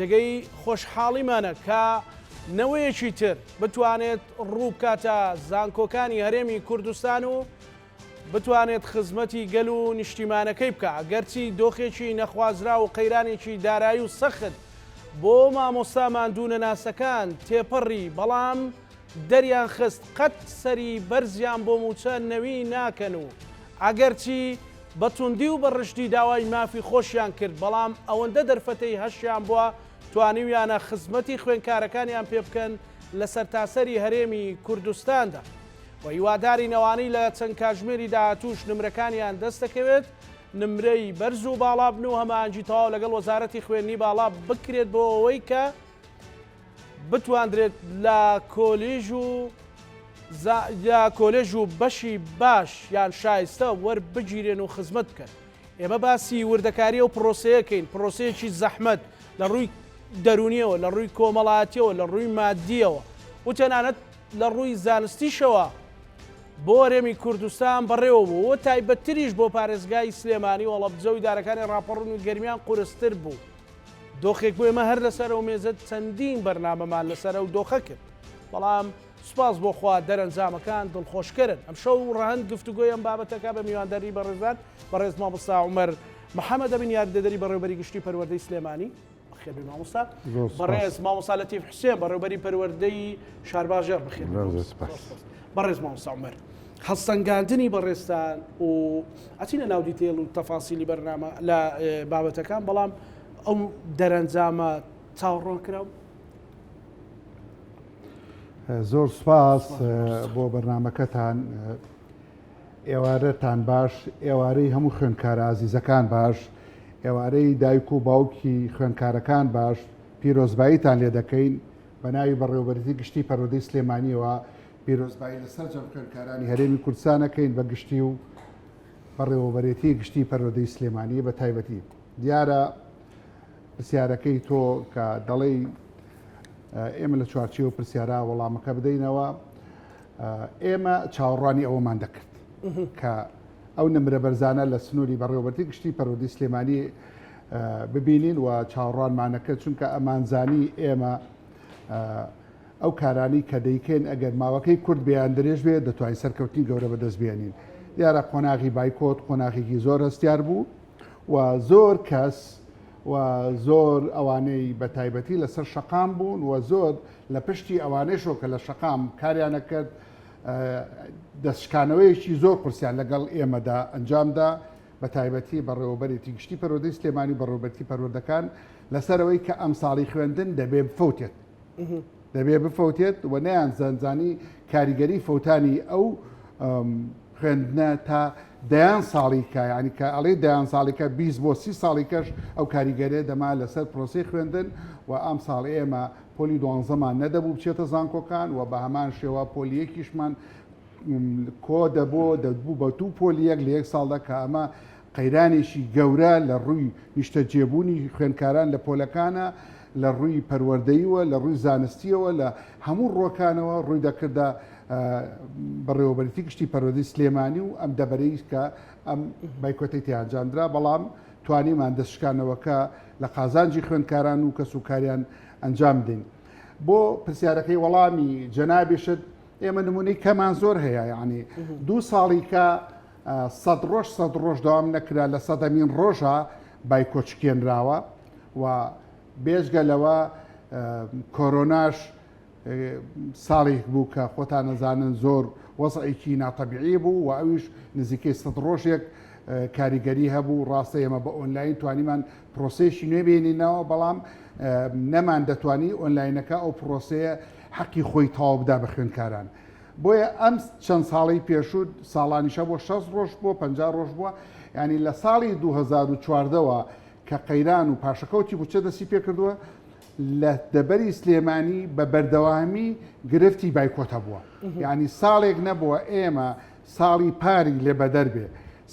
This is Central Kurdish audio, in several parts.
جێگەی خۆشحاڵیمانە کە نەوەیەکی تر بتوانێت ڕووبکاتە زانکۆکانی هەرێمی کوردستان و بتوانێت خزمەتی گەل و نیشتیمانەکەی بکا، گەرچی دۆخێکی نەخوازراو و قەیرانێکی دارایی و سەخت بۆ مامۆستا ماندوونەناسەکان تێپەڕی، بەڵام دەریانخست قەت سەری بەرزیان بۆ مووچە نەوی ناکەن و ئەگەرچی بە توندی و بە ڕژدی داوای مافی خۆشیان کرد، بەڵام ئەوەندە دەرفەتەی هەشیان بووە توانیویانە خزمەتی خوێندکارەکانیان پێ بکەن لە سەرتاسەری هەرێمی کوردستاندا و هیوادارین ئەوانەی لە چەند کاژمێری داهاتووش نمرەکانیان دەست دەکەوێت نمرەی بەرز و باڵا بن و هەماهەنگی تەواو لەگەڵ وەزارەتی خوێندنی باڵا بکرێت بۆ ئەوەی کە بتواندرێت لە کۆلیژ و لە کۆلێژ و بەشی باش یان شایستە وەربگیرێن و خزمەت بکەن. ئێمە باسی وردەکاری ئەو پرۆسەیە کەین، پرۆسەیەکی زەحمەت لە ڕووی دەروونیەوە، لە ڕووی کۆمەڵایەتیەوە، لە ڕووی مادیەوە و تەنانەت لە ڕووی زانستیشەوە بۆ هەرێمی کوردستان بەڕێوە بوو و تایبەتتریش بۆ پارێزگای سلێمانی و هەڵەبجە و ئیدارەکانی ڕاپەڕین و گەرمیان قورستر بوو. دۆخێک بۆ ئێمە هەر لەسەر ئەو مێزە چەندین بەرنامەمان لەسەر ئەو دۆخە کرد، بەڵام سوپاس بۆ خوا دەرەنجامەکان دڵخۆشکەرن. ئەمشەو ڕەهەند گفتوگۆی ئەم بابەتەکە بە میوانداری بەڕێزان بەڕێز مامۆستا عومەر محەمەد ئەمین یاریدەدەری بەڕێوەبەری گشتی پەروەردەی سلێمانی. بەخێربێی مامۆستا. زۆر سوپاس. بەڕێز مامۆستا لەتیف حوسێن بەڕێوەبەری پەروەردەی شارباژێڕ. بەخێربێی زۆر مامۆستا. سوپاس. زۆر سوپاس. بەڕێز مامۆستا عومەر هەڵسەنگاندنی بەڕێزتان و ئەچینە ناو detail و تەفاسیلی بەرنامە لە بابەتەکان بەڵام ئەو دەرەنجامە چاوەڕوانکراو؟ زۆر سوپاس بۆ بەرنامەکەتان. ئێوارەتان باش، ئێوارەی هەموو خوێندکارە ئازیزەکان باش، ئێوارەی دایک و باوکی خوێندکارەکان باش، پیرۆزباییتان لێ دەکەین بە ناوی بەڕێوەبەرێتی گشتی پەروەردەی سلێمانیەوە پیرۆزبایی لە سەرجەم خوێندکارانی هەرێمی کوردستان ئەکەین بە گشتی و بەڕێوەبەرێتی گشتی پەروەردەی سلێمانی بە تایبەتی. دیارە پرسیارەکەی تۆ کە دەڵێی ئێمە لە چوارچێوە پرسیارە وەڵامەکە بدەینەوە، ئێمە چاوەڕوانی ئەوەمان دەکرد کە ئەو نمرە بەرزانە لە سنووری بەڕێوەبەرتی گشتی پەروەردەی سلێمانی ببینین و چاوەڕوانمانەکە چونکە ئەمانزانی ئێمە ئەو کارانەی کە دەیکەین ئەگەر ماوەکەی کورت بێ یان درێژ بێ دەتوانین سەرکەوتنی گەورە بەدەست بێنین. دیارە قۆناغی بایکۆت قۆناغێکی زۆر هەستیار بوو و زۆر کەس و زۆر ئەوانەی بە تایبەتی لەسەر شەقام بوون و زۆر لە پشتی ئەوانەیشەوە کە لە شەقام کاریانە کرد دەستشکانەوەیەکی زۆر قورسیان لەگەڵ ئێمەدا ئەنجامدا بە تایبەتی بەڕێوەبەرێتی گشتی پەروەردەی سلێمانی و بەڕێوەبەرێتی پەروەردەکان لەسەرەوەی کە ئەمساڵی خوێندن دەبێ بفەوتێت. دەبێ بفەوتێت و نەیان زانزانی کاریگەری فەوتانی ئەو خوێندنە تا دەیان ساڵی کە ینی کە ئەڵێ دەیان ساڵیکە 20 بۆ سی ساڵی کەش ئەو کاریگەرێ دەما لەسەر پرۆسی خوێندن و ئەم ساڵ ئێمە پۆلی دوانزەمان نەدەبوو بچێتە زانکۆکان و بە هەمان شێوە پۆلی یەکیشمان کۆ دەبۆ دەبوو بە دوو پۆلی یەک لە یەک ساڵدا کە ئەمە قەیرانێکی گەورە لە ڕووی نیشتەجێبوونی خوێندکاران لە پۆلەکانە لە ڕووی پەروەردەییوە لە ڕووی زانستیەوە لە هەموو ڕووەکانەوە ڕووی دەکردە بەڕێوەبەرێتی گشتی پەروەردەی سلێمانی و ئەم دەبەرەی کە ئەم بایکۆتەی تیا ئەنجامدرا بەڵام توانیمان دەستشکانەوەکە لە قازانجی خوێندکاران و کەسوکاریان ئەنجام بدەین. بۆ پرسیارەکەی وەڵامی جەنابیشت ئێمە نمونەی کەمان زۆر هەیە یعنی دوو ساڵی کە سەد ڕۆژ سەد ڕۆژ داوام نەکرا لە سەدەمین ڕۆژە بایکۆت شکێنراوە و بێجگە لەوە کۆرۆناش ساڵێک بوو کە خۆتان نەزانن زۆر وەزعێکی ناتەبیعی بوو و ئەویش نزیکەی سەد ڕۆژێک کاریگەری هەبوو ڕاستە ئێمە بە ئۆنلاین توانیمان پرۆسەیەکی نوێ بێنینەوە بەڵام نەمان دەتوانی ئۆنلاینەکە ئەو پرۆسەیە حەقی خۆی تەواو بدا بە خوێندکاران بۆیە ئەم چەند ساڵەی پێشوو ساڵانیشە بۆ 60 ڕۆژ بووە 50 ڕۆژ بووە ینی لە ساڵی 2014ەوە کە قەیران و پاشەکەوتی بودجە دەستی پێکردووە لە دەبەری سلێمانی بە بەردەوامی گرفتی بایکۆت هەبووە یعنی ساڵێک نەبووە ئێمە ساڵی پاری لێ بەدەر بێ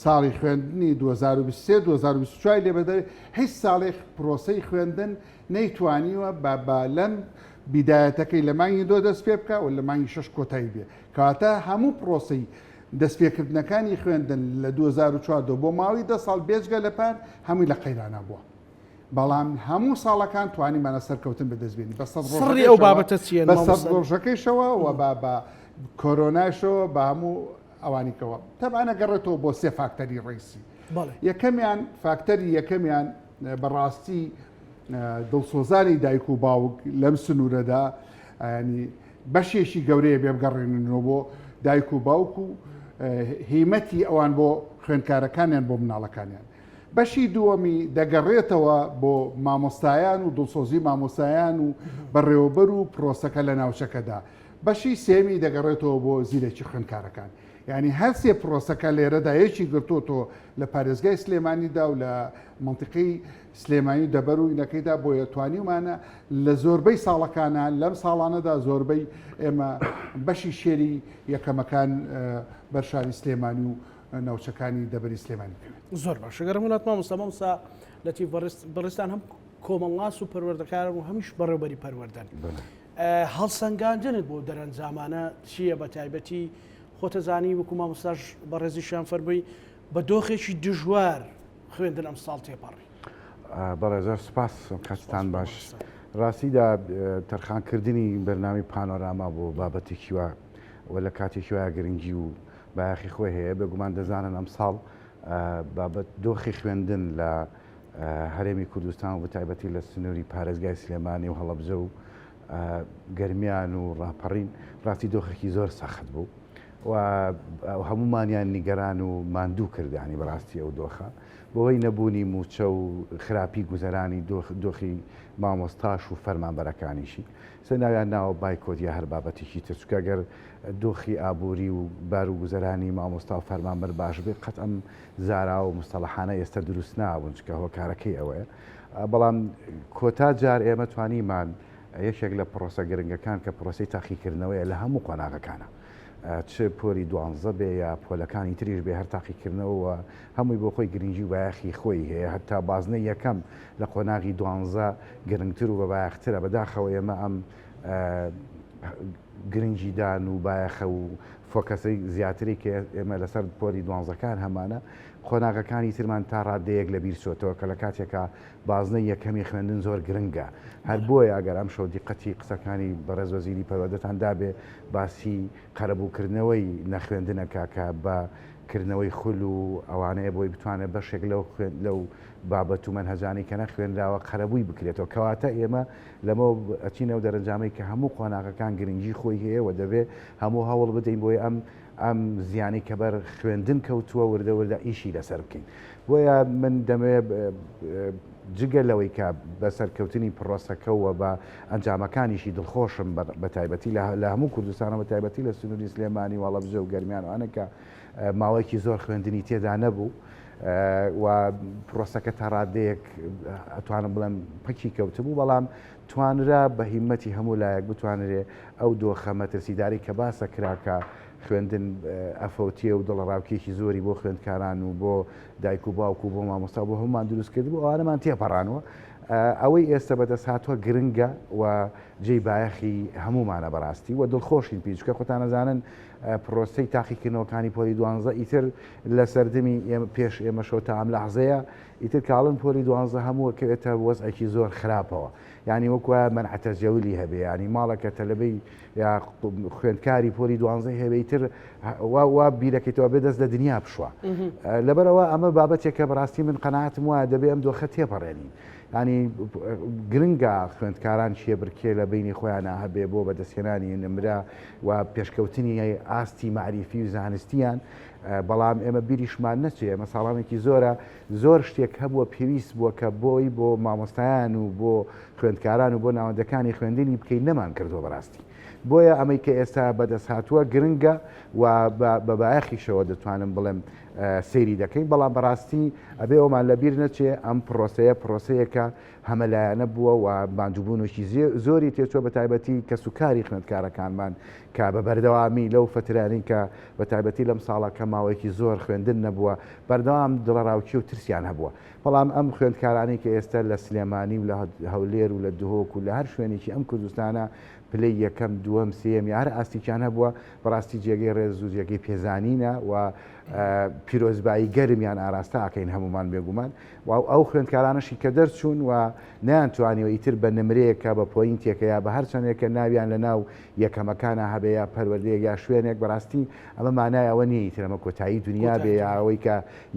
ساڵی خوێندنی 2023 2024 لێ بەدەر هیچ ساڵێک پرۆسەی خوێندن نەیتوانیوە بە بە لەم بیدایەتەکەی لە مانگی دۆ دەست پێ بکە و لە مانگی شەش کۆتایی بێ کەواتە هەموو پرۆسەی دەستپێکردنەکانی خوێندن لە 2014 بۆ ماوەی دە ساڵ بێجگە لە پار هەمووی لە قەیرانا بووە. بەڵام هەموو ساڵەکان توانیمانە سەرکەوتن بەدەست بێنین بە سەد سڕی ئەو بابەتە چییە بە سەد ڕۆژەکەیشەوە و بە بە کۆرۆنایشەوە بە هەموو ئەوانیکەوە تەبعەن ئەگەڕێتەوە بۆ سێ فاکتەری ڕیسی یەکەمیان فاکتەری یەکەمیان بەڕاستی دڵسۆزانی دایک و باوک لەم سنوورەدا ینی بەشێکی گەورەیە بێ بگەڕێننەوە بۆ دایک و باوک و هیمەتی ئەوان بۆ خوێندکارەکانیان بۆ مناڵەکانیان. بەشی دووەمی دەگەڕێتەوە بۆ مامۆستایان و دڵسۆزی مامۆستایان و بەڕێوەبەر و پرۆسەکە لە ناوچەکەدا. بەشی سێیەمی دەگەڕێتەوە بۆ زیرەکی خوێندکارەکان. یانی هەر سێ پرۆسەکە لێرەدا یەکی گرتۆتەوە لە پارێزگای سلێمانیدا و لە مەنتیقەی سلێمانی و دەبەر و ئینەکەیدا بۆیە توانیومانە لە زۆربەی ساڵەکانە لەم ساڵانەدا زۆربەی ئێمە بەشی شێری یەکەمەکان بەر شاری سلێمانی و ناوچەکانی دەبەری سلێمانی بکەوێت. زۆر باشە گەرم وڵات مامۆستا مامۆستا لەتیف بەڕێزتان هەم کۆمەڵناس و پەروەردەکارن و هەمیش بەڕێوبەری پەروەردەن. هەڵسەنگاندنت بۆ دەرەنجامانە چییە بە تایبەتی خۆتەزانی وەکو مامۆستاش بەڕێزیشیان فەرمووی بە دۆخێکی دژوار خوێندن ئەمساڵ تێپەڕی. بەڵێ زۆر سپاس کاتتان باش. ڕاستیدا تەرخانکردنی بەرنامەی پانۆراما بۆ بابەتێکی وا و لە کاتێکی وایە گرنگی و بایەخی خۆی هەیە بێگومان دەزانن ئەمساڵ بابەت دۆخی خوێندن لە هەرێمی کوردستان و بەتایبەتی لە سنووری پارێزگای سلێمانی و هەڵەبجە و گەرمیان و ڕاپەڕین ڕاستی دۆخێکی زۆر سەخت بوو و هەمومانیان نیگەران و ماندوو کردانی بەڕاستی ئەو دۆخە بەهۆی نەبوونی مووچە و خراپی گوزەرانی دۆخی مامۆستاش و فەرمانبەرەکانیشی سە ناویان ناوە بایکۆت یا هەر بابەتێکی تر چونکە گەر دۆخی ئابووری و بار و گوزەرانی مامۆستا و فەرمانبەر باش بێ قەت ئەم زاراوە و مستەڵەحانە ئێستا دروست نابوون چونکە هۆکارەکەی ئەوەیە بەڵام کۆتا جار ئێمە توانیمان یەکێک لە پرۆسە گرنگەکان کە پرۆسەی تاقیکردنەوەیە لە هەموو قۆناغەکانە چ پۆلی دوانزە بێ یا پۆلەکانی تریش بێ هەر تاقیکردنەوە هەمووی بۆ خۆی گرنگی و بایەخی خۆی هەیە هەتا بازنەی یەکەم لە قۆناغی دوانزە گرنگتر و بەبایەخترە بەداخەوە ئێمە ئەم گرنگیدان و بایەخە و فۆکەسەی زیاتری کە ئێمە لەسەر پۆلی دوانزەکان هەمانە قۆناغەکانی ترمان تا ڕادەیەک لە بیر چۆتەوە کە لە کاتێکا بازنەی یەکەمی خوێندن زۆر گرنگە هەر بۆیە ئەگەر ئەم شەو دیقەتی قسەکانی بەڕێز وەزیری پەروەردەتان دابێ باسی قەرەبووکردنەوەی نەخوێندنەکە کە بە کردنەوەی خول و ئەوانەیە بۆی بتوانێت بەشێک لەو خوێند لەو بابەت و مەنهەجانەی کە نەخوێنراوە قەرەبووی بکرێتەوە کەواتە ئێمە لەمەوە ئەچینە ئەو دەرەنجامەی کە هەموو قۆناغەکان گرنگی خۆی هەیە و دەبێ هەموو هەوڵ بدەین بۆی ئەم ئەم زیانەی کە بەر خوێندن کەوتووە وردە وردە ئیشی لەسەر بکەین بۆیە من دەمەوێت جگە لەوەی کە بە سەرکەوتنی پرۆسەکە و بە ئەنجامەکانیشی دڵخۆشم بە تایبەتی لە هەموو کوردستانە بە تایبەتی لە سنووری سلێمانی و هەڵەبجە و گەرمیان و ئەوانە کە ماوەیەکی زۆر خوێندنی تێدا نەبوو و پرۆسەکە تا ڕادەیەک ئەتوانم بڵێم پەکی کەوتبوو بەڵام توانرا بە هیمەتی هەموو لایەک بتوانرێ ئەو دۆخە مەترسیداری کە باسە کرا کە خوێندن ئەفەوتێ و دڵەڕاوکێکی زۆری بۆ خوێندکاران و بۆ دایک و باوک و بۆ مامۆستا بۆ هەمومان دروست کردبوو ئەوانەمان تێپەڕانوە ئەوەی ئێستا بەدەست هاتووە گرنگە و جێی بایەخی هەمومانە بەڕاستی و دڵخۆشین پێی چونکە خۆتان ئەزانن پرۆسەی تاقیکردنەوەکانی پۆلی دوانزە ئیتر لە سەردەمی پێش ئێمەشەوە تا ئەم لەحزەیە ئیتر کاڵن پۆلی دوانزە هەموو کەوێتە وەزعێکی زۆر خراپەوە یعنی وەک وایە مەنع تەجەولی هەبێ یعنی ماڵەکە تەلەبەی یا خوێندکاری پۆلی دوانزەی هەبێ ئیتر وا وا بیرەکەیتەوە بێ دەست لە دنیا بشوە لەبەرەوە ئەمە بابەتێکە بەڕاستی من قەناعەتم وایە دەبێ ئەم دۆخە تێپەڕێنین ینی گرنگە خوێندکاران کێبرکێ لە بینی خۆیانە هەبێ بۆ بەدەستهێنانی نمرە و پێشکەوتنی ئاستی مەعریفی و زانستیان بەڵام ئێمە بیریشمان نەچێ ئێمە ساڵانێکی زۆرە زۆر شتێک هەبووە پێویست بووە کە بۆی بۆ مامۆستایان و بۆ خوێندکاران و بۆ ناوەندەکانی خوێندنی بکەین نەمان کردووە بەڕاستی بۆیە ئەمەی کە ئێستا بەدەست هاتووە گرنگە و بە بایەخیشەوە دەتوانم بڵێم سەیری دەکەین بەڵام بەڕاستی ئەبێ ئەومان لەبیر نەچێ ئەم پرۆسەیە پرۆسەیەکە هەمەلایەنە بووە و ماندووبوونێکی زۆری تێچووە بە تایبەتی کەسوکاری خوێندکارەکانمان کە بە بەردەوامی لەو فەترانەی کە بە تایبەتی لەم ساڵە کە ماوەیەکی زۆر خوێندن نەبووە بەردەوام دڵەڕاوکێ و ترسیان هەبووە. بەڵام ئەم خوێندکارانەی کە ئێستا لە سلێمانی و لە هەولێر و لە دهۆک و لە هەر شوێنێکی ئەم کوردستانە پلەی یەکەم، دووەم، سێیەم یا هەر ئاستێکیان هەبووە، بەڕاستی جێگەی ڕێز و جێگەی پێزانینە و پیرۆزبایی گەرمیان ئاراستە ئەکەین هەموومان بێگومان و ئەو خوێندکارانەشی کە دەرچوون و نەیانتوانیوە ئیتر بە نمرەیەکە بە point ێکە یا بە هەر چەندێکە ناویان لە ناو یەکەمەکانا هەبێ یا پەروەردەیەک یا شوێنێک بەڕاستی ئەمە مانای ئەوە نییە ئیتر ئەمە کۆتایی دنیا بێ یا ئەوەی کە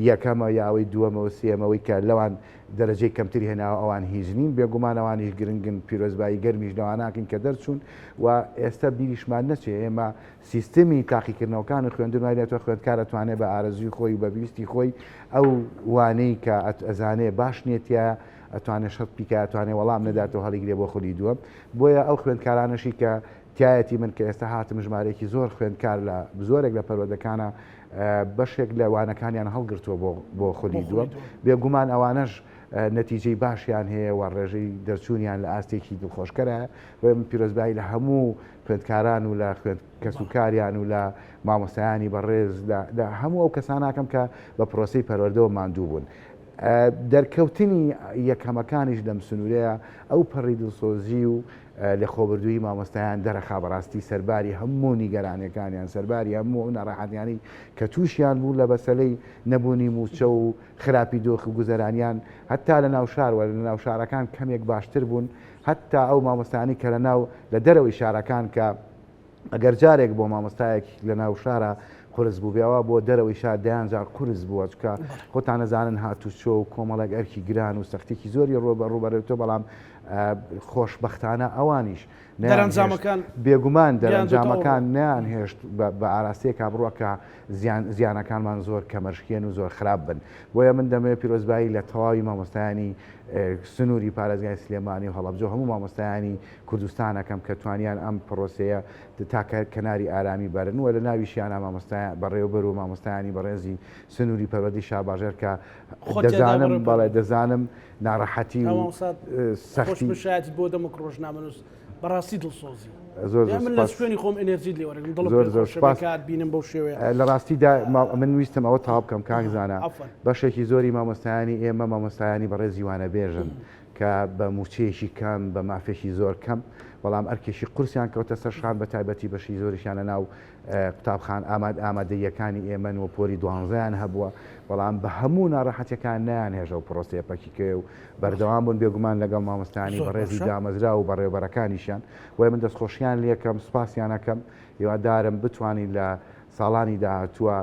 یەکەمە یا ئەوەی دووەمە و سێیەمە ئەوەی کە لەوان دەرەجەی کەمتر هێناوە ئەوان هیچ نین، بێگومان ئەوانیش گرنگن، پیرۆزبایی گەرمیش لەوان ناکەین کە دەرچوون و ئێستا بیریشمان نەچێ ئێمە سیستمی تاقیکردنەوەکان و خوێندن وای لێهاتووە خوێندکار ئەتوانێ بە ئارەزووی خۆی و بە ویستی خۆی ئەو وانەی کە ئەزانێ باش نییە تیایا ئەتوانێ شەرت بیکا ئەتوانێ وەڵام نەداتەوە هەڵیگرێ بۆ خولی دووەم بۆیە ئەو خوێندکارانەشی کە تایەتی من کە ئێستا هاتم ژمارەیەکی زۆر خوێندکار لە زۆرێک لە پەروەردەکانە بەشێک لە وانەکانیان هەڵگرتووە بۆ بۆ خولی دووەم بێگومان ئەوانەش نەتیجەی باشیان هەیە و ڕێژەی دەرچوونیان لە ئاستێکی دڵخۆشکەرە بۆیە من پیرۆزبایی لە هەموو خوێندکاران و لە خوێند کەسوکاریان و لە مامۆستایانی بەڕێز لە هەموو ئەو کەساناکەم کە بە پرۆسەی پەروەردەوە ماندوو بوون. دەرکەوتنی یەکەمەکانیش لەم سنوورەیە ئەو پەڕی دڵسۆزی و لەخۆبردوویی مامۆستایان دەرەخا بەڕاستی سەرباری هەموو نیگەرانیەکانیان سەرباری هەموو ئەو ناڕەحەتیانەی کە تووشیان بوو لە بەسەلەی نەبوونی مووچە و خراپی دۆخ و گوزەرانیان هەتا لە ناو شار وە لە ناو شارەکان کەمێک باشتر بوون هەتا ئەو مامۆستایانەی کە لە ناو لە دەرەوەی شارەکان کە ئەگەر جارێک بۆ مامۆستایەک لە ناو شارە قورس بوو بێەوە بۆ دەرەوەی شار دەیان جار قورس بووە چکە خۆتان نەزانن هاتوچۆ و کۆمەڵێک ئەرکی گران و سەختێکی زۆری ڕۆ بە ڕووبەرێتەوە بەڵام خۆشبەختانە ئەوانیش دەرەنجامەکان بێگومان دەرەنجامەکان نیان هێشت بە ئاراستەیەکا بڕوە کە زیانەکانمان زۆر کەمەرشکێن و زۆر خراپ بن بۆیە من دەمەوێت پیرۆزبایی لە تەواوی مامۆستایانی سنووری پارێزگای سلێمانی و هەڵەبجە هەموو مامۆستایانی کوردستان ئەکەم کە توانیان ئەم پرۆسەیە تا کەناری ئارامی بەرن و لە ناویشیانە مامۆستایان بەڕێوەبەر و مامۆستایانی بەڕێزی سنووری پەروەردەی شارباژێر کە دەزانم بەڵێ دەزانم ناڕەحەتی و سەختی شایەتی بۆ دەمەک ڕۆژنامەنووس بەڕاستی دڵسۆزی زۆر من لە شوێنی خۆم ئەنرژیت لێ وەرەگرم دڵم زۆر زۆر سپاس کات بینم بەو شێوەیە لە ڕاستیدا من ویستم ئەوە تەواو بکەم کاک زانا بەشێکی زۆری مامۆستایانی ئێمە مامۆستایانی بەڕێزی وانەبێژن کە بە مووچەیەکی کەم، بە مافێکی زۆر کەم، بەڵام ئەرکێکی قورسیان کەوتە سەر شان، بە تایبەتی بەشی زۆریشیان لە ناو قوتابخان ئاماد ئامادەییەکانی ئێمەن و پۆلی دوانزەیان هەبووە، بەڵام بە هەموو ناڕەحەتیەکان نەیانهێشت ئەو پرۆسەیە پەکی کەوێ و بەردەوام بوون بێگومان لەگەڵ مامۆستایانی بەڕێزی دامەزراو و بەڕێوەبەرەکانیشیان، بۆیە من دەستخۆشیان لێکەم، سوپاسیان ئەکەم، هیوادارم بتوانین لە ساڵانی داهاتووە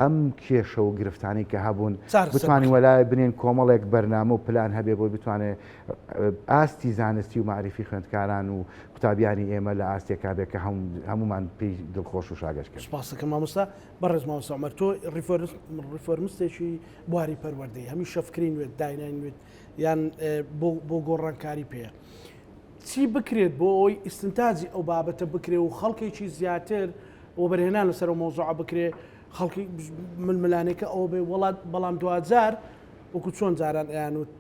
ئەم کێشە و گرفتانەی کە هەبوون بتوانین وەلای بنێن کۆمەڵێک بەرنامە و پلان هەبێ بۆی بتوانێت ئاستی زانستی و مەعریفی خوێندکاران و قوتابیانی ئێمە لە ئاستێکا بێ کە هەمومان پێی دڵخۆش و شاگەشکە. سپاستەکەم مامۆستا. بەڕێز مامۆستا عومەر تۆ ڕیفۆرمستێکی بواری پەروەردەی هەمیشە فکری نوێت داینای نوێت یان بۆ گۆڕانکاری پێیە. چی بکرێت بۆ ئەوەی ئیستنتاجی ئەو بابەتە بکرێ و خەڵکێکی زیاتر وەبەرهێنان لەسەر ئەو مەوزوعە بکرێ خەڵکی ململانێکە ئەوە بێ وڵات بەڵام دواجار وەکو چۆن جاران ئەیانوت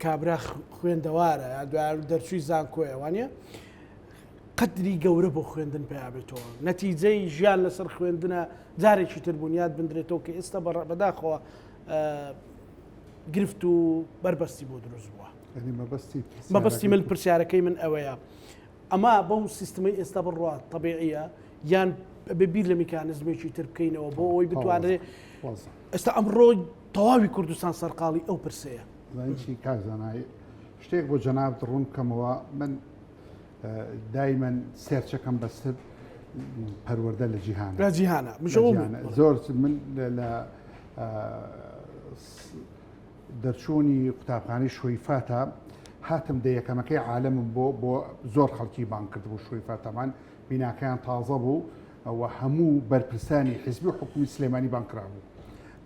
کابرا خوێندەوارە یا دوای دەرچووی زانکۆیە وانە قەدری گەورە بۆ خوێندن پیا بێتەوە نەتیجەی ژیان لەسەر خوێندنە جارێکی تر بنیات بندرێتەوە کە ئێستا بەداخەوە گرفت و بەربەستی بۆ دروست بووە مەبەستی من پرسیارەکەی من ئەوەیە ئەمە بەو سیستمەی ئێستا بڕوات تەبیعیە یان بێ بیر لە میکانزمێکی تر بکەینەوە بۆ ئەوەی بتوانرێ ئێستا ئەمڕۆ تەواوی کوردستان سەرقاڵی ئەو پرسەیە. زانی چی کاک زانای شتێک بۆ جەنابت ڕوون بکەمەوە من دایمەن سێرچەکەم بەسەر پەروەردە لە جیهانە لە جیهانە زۆر من لە دەرچوونی قوتابخانەی شوەیفاتە هاتم دە یەکەمەکەی عالەمم بۆ بۆ زۆر خەڵکی بانگ کردبوو شوەیفات تەمان بیناکەیان تازە بوو و هەموو بەرپرسانی حیزبی و حکومی سلێمانی بانگ کرابوو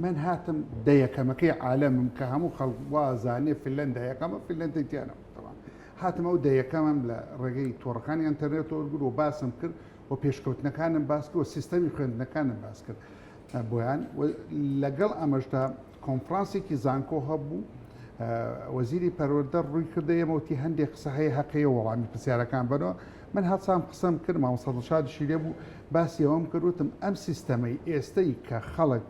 من هاتم دە یەکەمەکەی عالەمم کە هەموو خەڵک وازانێ فنلەندا یەکەمە فنلەندای تیانە تەمان هاتم ئەو دە یەکەمم لە ڕێگەی تۆڕەکانی ئینتەرنێت وەرگرت و باسم کرد و پێشکەوتنەکانم باس کرد و سیستەمی خوێندنەکانم باس کرد بۆیان و لەگەڵ ئەمەشدا کۆنفرانسێکی زانکۆ هەبوو وەزیری پەروەردە ڕووی کردە ئێمە وتی هەندێک قسە هەیە هەقەیە وەڵامی پرسیارەکان بەرەوە من هەڵسام قسەم کرد مامۆستا دڵشادیشی لێ بوو باسی ئەوەم کرد وتم ئەم سیستەمەی ئێستەی کە خەڵک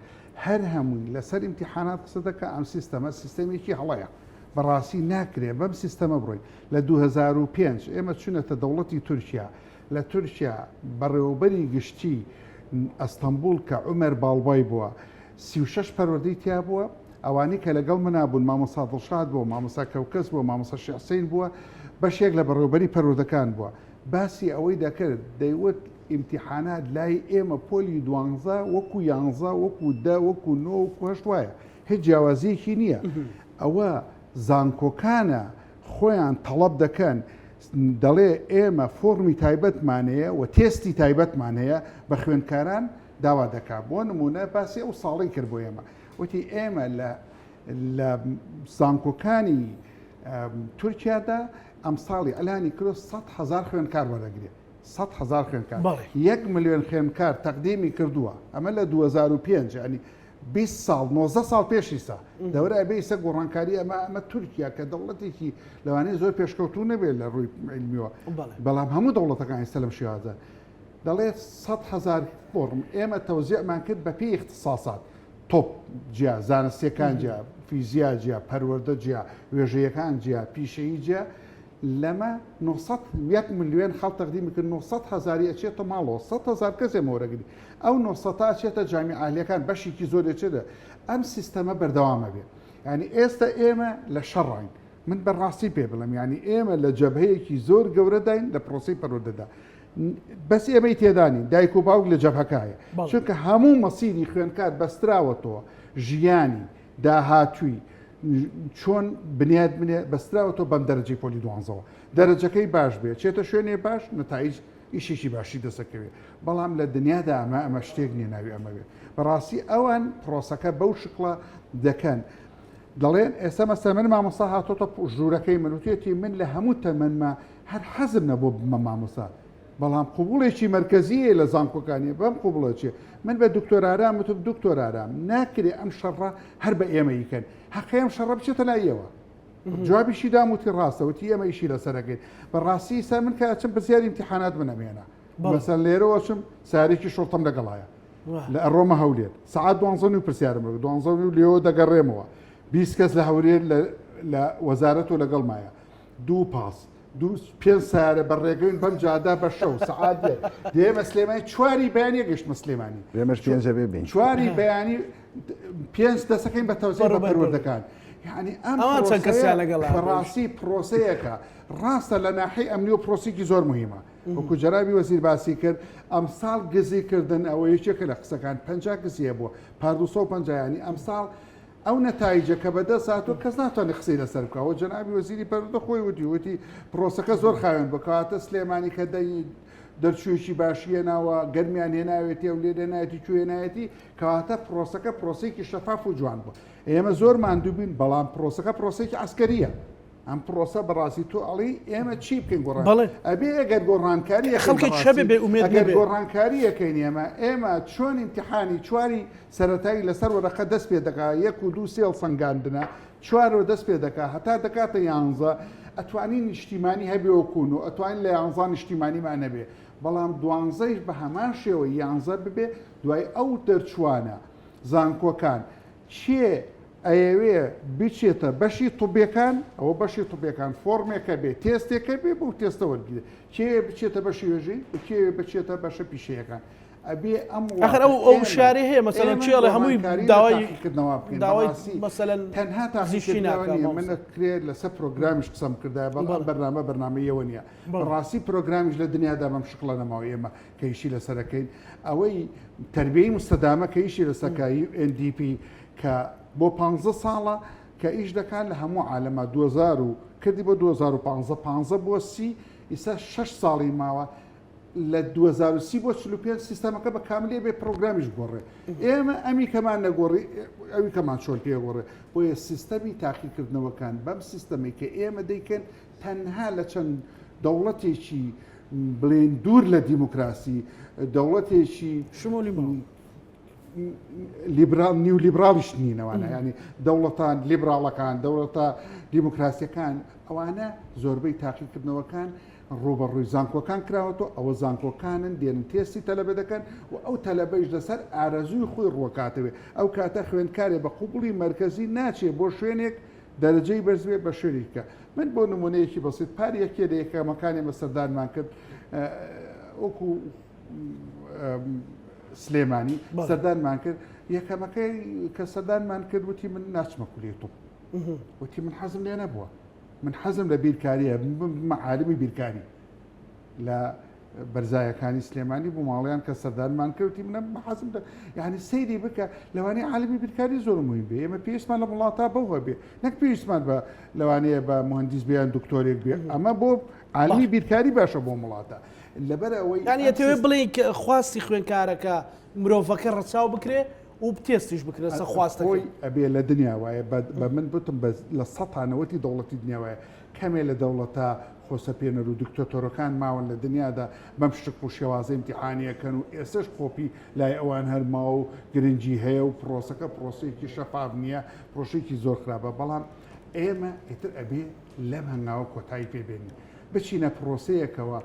هەر هەمووی لەسەر ئیمتیحانات قسە دەکا ئەم سیستەمە سیستەمێکی هەڵەیە بەڕاستی ناکرێ بەم سیستەمە بڕۆین لە 2005 ئێمە چونەتە دەوڵەتی تورکیا لە تورکیا بەڕێوەبەری گشتی ئەستەنبوڵ کە عومەر باڵبای بووە 36 پەروەردەی تیا بووە ئەوانەی کە لەگەڵ منا بوون مامۆستا دڵشاد بووە مامۆستا کەوکەس بووە مامۆستا شێخ حسین بووە بەشێک لە بەڕێوەبەری پەروەردەکان بووە باسی ئەوەی دەکرد دەیوت ئیمتیحانات لای ئێمە پۆلی دوانزە وەکو یانزە وەکو دە وەکو نۆ وەکو هەشت وایە هیچ جیاوازیەکی نییە ئەوە زانکۆکانە خۆیان تەڵەب دەکەن دەڵێ ئێمە فۆڕمی تایبەتمان هەیە و تێستی تایبەتمان هەیە بە خوێندکاران داوا دەکات بۆ نمونە باسی ئەو ساڵی کرد بۆ ئێمە وتی ئێمە لە لە زانکۆکانی تورکیادا ئەمساڵی ئەلانی کرۆ 100 هزار خوێندکار وەرەگرێت 100 هزار خوێندکار یەک ملیۆن خوێندکار تەقدیمی کردووە ئەمە لە 2005 ینی 20 ساڵ 19 ساڵ پێشیسا دەورە ئەبێ ئیسە گۆڕانکاری ئەمە ئەمە تورکیا کە دەوڵەتێکی لەوانەیە زۆر پێشکەوتوو نەبێت لە ڕووی علمیەوە بەڵام هەموو دەوڵەتەکان ئێستا لەم شێوازە دەڵێت 100 هزار فۆرم ئێمە تەوزیعمان کرد بە پێی اختصاصات تۆپ جیا، زانستیەکان جیا، فیزیا جیا، پەروەردە جیا، وێژەیەکان جیا، پیشەیی جیا، لەمە 900 یەک ملیۆن خەڵ تەقدیمی کرد 900 هەزاری ئەچێتە ماڵەوە 100 هەزار کەس ئێمە وەرەگری ئەو 900 ئەچێتە جامی عالیەکان بەشێکی زۆر ئەچێتە ئەم سیستەمە بەردەوامە بێ یعنی ئێستا ئێمە لە شەڕاین من بە ڕاستی پێ بڵێم یعنی ئێمە لە جەبهەیەکی زۆر گەورەداین لە پرۆسەی پەروەردەدا بەس ئێمەی تێدانین دایک و باوک لە جەبهەکایە چونکە هەموو مەسیری خوێنکار بەستراوەتەوە ژیانی داهاتووی چۆن بنیاد بنێ بەستراوەتەوە بەم دەرەجەی پۆلی دوانزەوە دەرەجەکەی باش بێ چێتە شوێنێ باش نەتایج ئیشێکی باشی دەسەکەوێت بەڵام لە دنیادا ئەمە ئەمە شتێک نییە ناوی ئەمە بێت بەڕاستی ئەوان پرۆسەکە بەو شکڵە دەکەن دەڵێن ئێستا مەسەلەن من مامۆستا هاتۆتە ژوورەکەی من وتێتی من لە هەموو تەمەنمە هەر حەزم نەبوو ببمە مامۆستا بەڵام قوبوڵێکی مەرکەزیە لە زانکۆکانی بەم قوبڵە چێ من بە دکتۆر ئارام وتم دکتۆر ئارام ناکرێ ئەم شەڕە هەر بە ئێمە یکەن حەقی ئەم شەڕە بچێتە لایەوە جوابیشی دام وتی ڕاستە وتی ئێمە ئیشی لەسەرەکەین بەڕاستی ئیستا من کە ئەچم پرسیاری ئیمتیحانات من ئەمێنە مەسەن لێرەوە چم سارێکی شوڕتەم لەگەڵایە لە ئەڕۆمە هەولێر سەعات دوانزە نیو پرسیارم لەگەڵ دوانزە نیو لێوە دەگەڕێمەوە 20 کەس لە هەولێر لە وەزارەت و لەگەڵمایە دوو پاس دوو پێنج سیارە بە ڕێگەین بەم جادا بە شەو سەعات یەک دێمە سلێمانی چواری بەیانی گەشتمە سلێمانی ئێمەش پێنج بێ بین چواری بەیانی پێنج دەسەکەین بە تەوزیع بە پەروەردەکان یعنی ئەم ئەوان چەند کەسیان لەگەڵا بەڕاستی پرۆسەیەکە ڕاستە لە ناحی ئەمنی و پرۆسێکی زۆر مهمە وەکو جەنابی وەزیر باسی کرد ئەمساڵ گزی کردن ئەوە یەکێکە لە قسەکان 50 گزی هەبووە پار 250 ینی ئەمساڵ ئەو نەتایجە کە بەدەست هاتووە کەس ناتوانێت قسەی لەسەر بکە و جەنابی وەزیری پەروەردە خۆی وتی وتی پرۆسەکە زۆر خاوێن بوو کەواتە سلێمانی کە دەنگی دەرچوویەکی باشی هێناوە گەرمیان هێناوێتی و لێ هێنایەتی کوێ هێنایەتی کەواتە پرۆسەکە پرۆسەیەکی شەفاف و جوان بوو ئێمە زۆر ماندوو بین بەڵام پرۆسەکە پرۆسەیەکی عەسکەریە ئەم پرۆسە بەڕاستی تۆ ئەڵێی ئێمە چی بکەین گۆڕان بەڵێ. ئەبێ ئەگەر گۆڕانکاری ئەکەین خەڵکێک هەبێ بەڕاستی بێ ئومێد ئەگەر نەبێ. گۆڕانکاری ئەکەین ئێمە ئێمە چۆن ئیمتیحانی چواری سەرەتایی لەسەر وەرەقە دەست پێ دەکا یەک و دوو سێ هەڵسەنگاندنە چوارەوە دەست پێ دەکا هەتا دەکاتە یانزە ئەتوانی نیشتیمانی هەبێ وەکوو نۆ ئەتوانین لە یانزا نیشتیمانیمان هەبێ بەڵام دوانزەیش بە هەمان شێوەی یانزە ببێ دوای ئەو دەرچووانە زانکۆکان کێ ئەیەوێ بچێتە بەشی طبیەکان ئەوە بەشی طبیەکان فۆرمێکە بێ تێستێکە بێ بەو تێستە وەرگیرێ کێ بچێتە بەشی وێژەی و کێ بچێتە بەشە پیشەیەکان ئەبێ ئەم ئەخر ئەو ئەو شارەی هەیە مەسەلەن کێ ئەڵێ هەمووی داوای تاقیکردنەوە بکەین داوای بەڕاستی مەسەلەن تەنها پزیشکی تاقیکردنەوە ناکا نییە من مامۆستا. ئەکرێت لەسەر پرۆگرامیش قسەم کردایە بەڵام بەڵێ. بەرنامە بەرنامەیەوە نییە بەڵێ. بەڕاستی پرۆگرامیش لە دنیادا بەم شکڵە نەماوە ئێمە کە ئیشی لەسەرەکەین ئەوەی تەربیەی مستەدامە کە ئیشی لەسەرکە UNDP کە بۆ پانزە ساڵە کە ئیش دەکات لە هەموو عالەما 2000 و کردی بۆ 2015 پانزە بۆ سی ئیسا شەش ساڵی ماوە لە 2030 بۆ 45 سیستەمەکە بە کاملی بێ پرۆگرامیش گۆڕێ ئێمە ئەمی کەمان نەگۆڕی ئەوی کەمان چۆن پێگۆڕێ بۆیە سیستەمی تاقیکردنەوەکان بەم سیستەمێک کە ئێمە دەیکەن تەنها لە چەند دەوڵەتێکی بڵێن دوور لە دیموکراسی دەوڵەتێکی شمولی ماوە. لیبرال نیو لیبراڵیش نینەوانە ینی دەوڵەتان لیبراڵەکان دەوڵەتە دیموکراسیەکان ئەوانە زۆربەی تاقیکردنەوەکان ڕووبەڕووی زانکۆکان کراوەتەوە، ئەوە زانکۆکانن دێنن تێستی تەلەبە دەکەن و ئەو تەلەبەیش لەسەر ئارەزووی خۆی ڕووەکاتەوێ، ئەو کاتە خوێندکارێ بە قوبوڵی مەرکەزی ناچێ بۆ شوێنێک دەرەجەی بەرز بێ بە شوێنێکی کە من بۆ نموونەیەکی بەسیت پار یەکێ لە یەکەمەکانی ئێمە سەردانمان کرد وەکو سلێمانی سەردانمان کرد یەکەمەکەی کە سەردانمان کرد وتی من ناچمە کولیەی طب وتی من حەزم لێ نەبووە من حەزم لە بیرکاریە ببمە عالمی بیرکاری لە بەرزایەکانی سلێمانی بوو ماڵیان کە سەردانمان کردی منە حەزم لە یعنی سەیری بکە لەوانەیە عالمی بیرکاری زۆر مهم بێ ئێمە پێویستمان لە وڵاتە بەو هەبێ نەک پێویستمان بە لەوانەیە بە مهندیس بیان دکتۆرێک بێ ئەمە بۆ عالمی بیرکاری باشە بۆ وڵاتە لەبەر ئەوەی یعنی ئەتەوێ بڵێ خواستی خوێنکارەکە مرۆڤەکە ڕەچاو بکرێ و تێستیش بکرێ سە خواستەکەی. خۆی ئەبێ لە دنیا وایە بە بە من بتم بە لە سەتا نەوەتی دەوڵەتی دنیا وایە کەمێ لە دەوڵەتە خۆسەپێنەر و دکتاتۆرەکان ماون لە دنیادا بەم شکڵ و شێوازە ئیمتیحانی ئەکەن و ئێستەش قۆپی لای ئەوان هەر ماوە و گرنگی هەیە و پرۆسەکە پرۆسەیەکی شەفاف نییە پرۆسەیەکی زۆر خراپە بەڵام ئێمە ئیتر ئەبێ لەم هەنگاوە کۆتایی پێ بێنین بچینە پرۆسەیەکەوە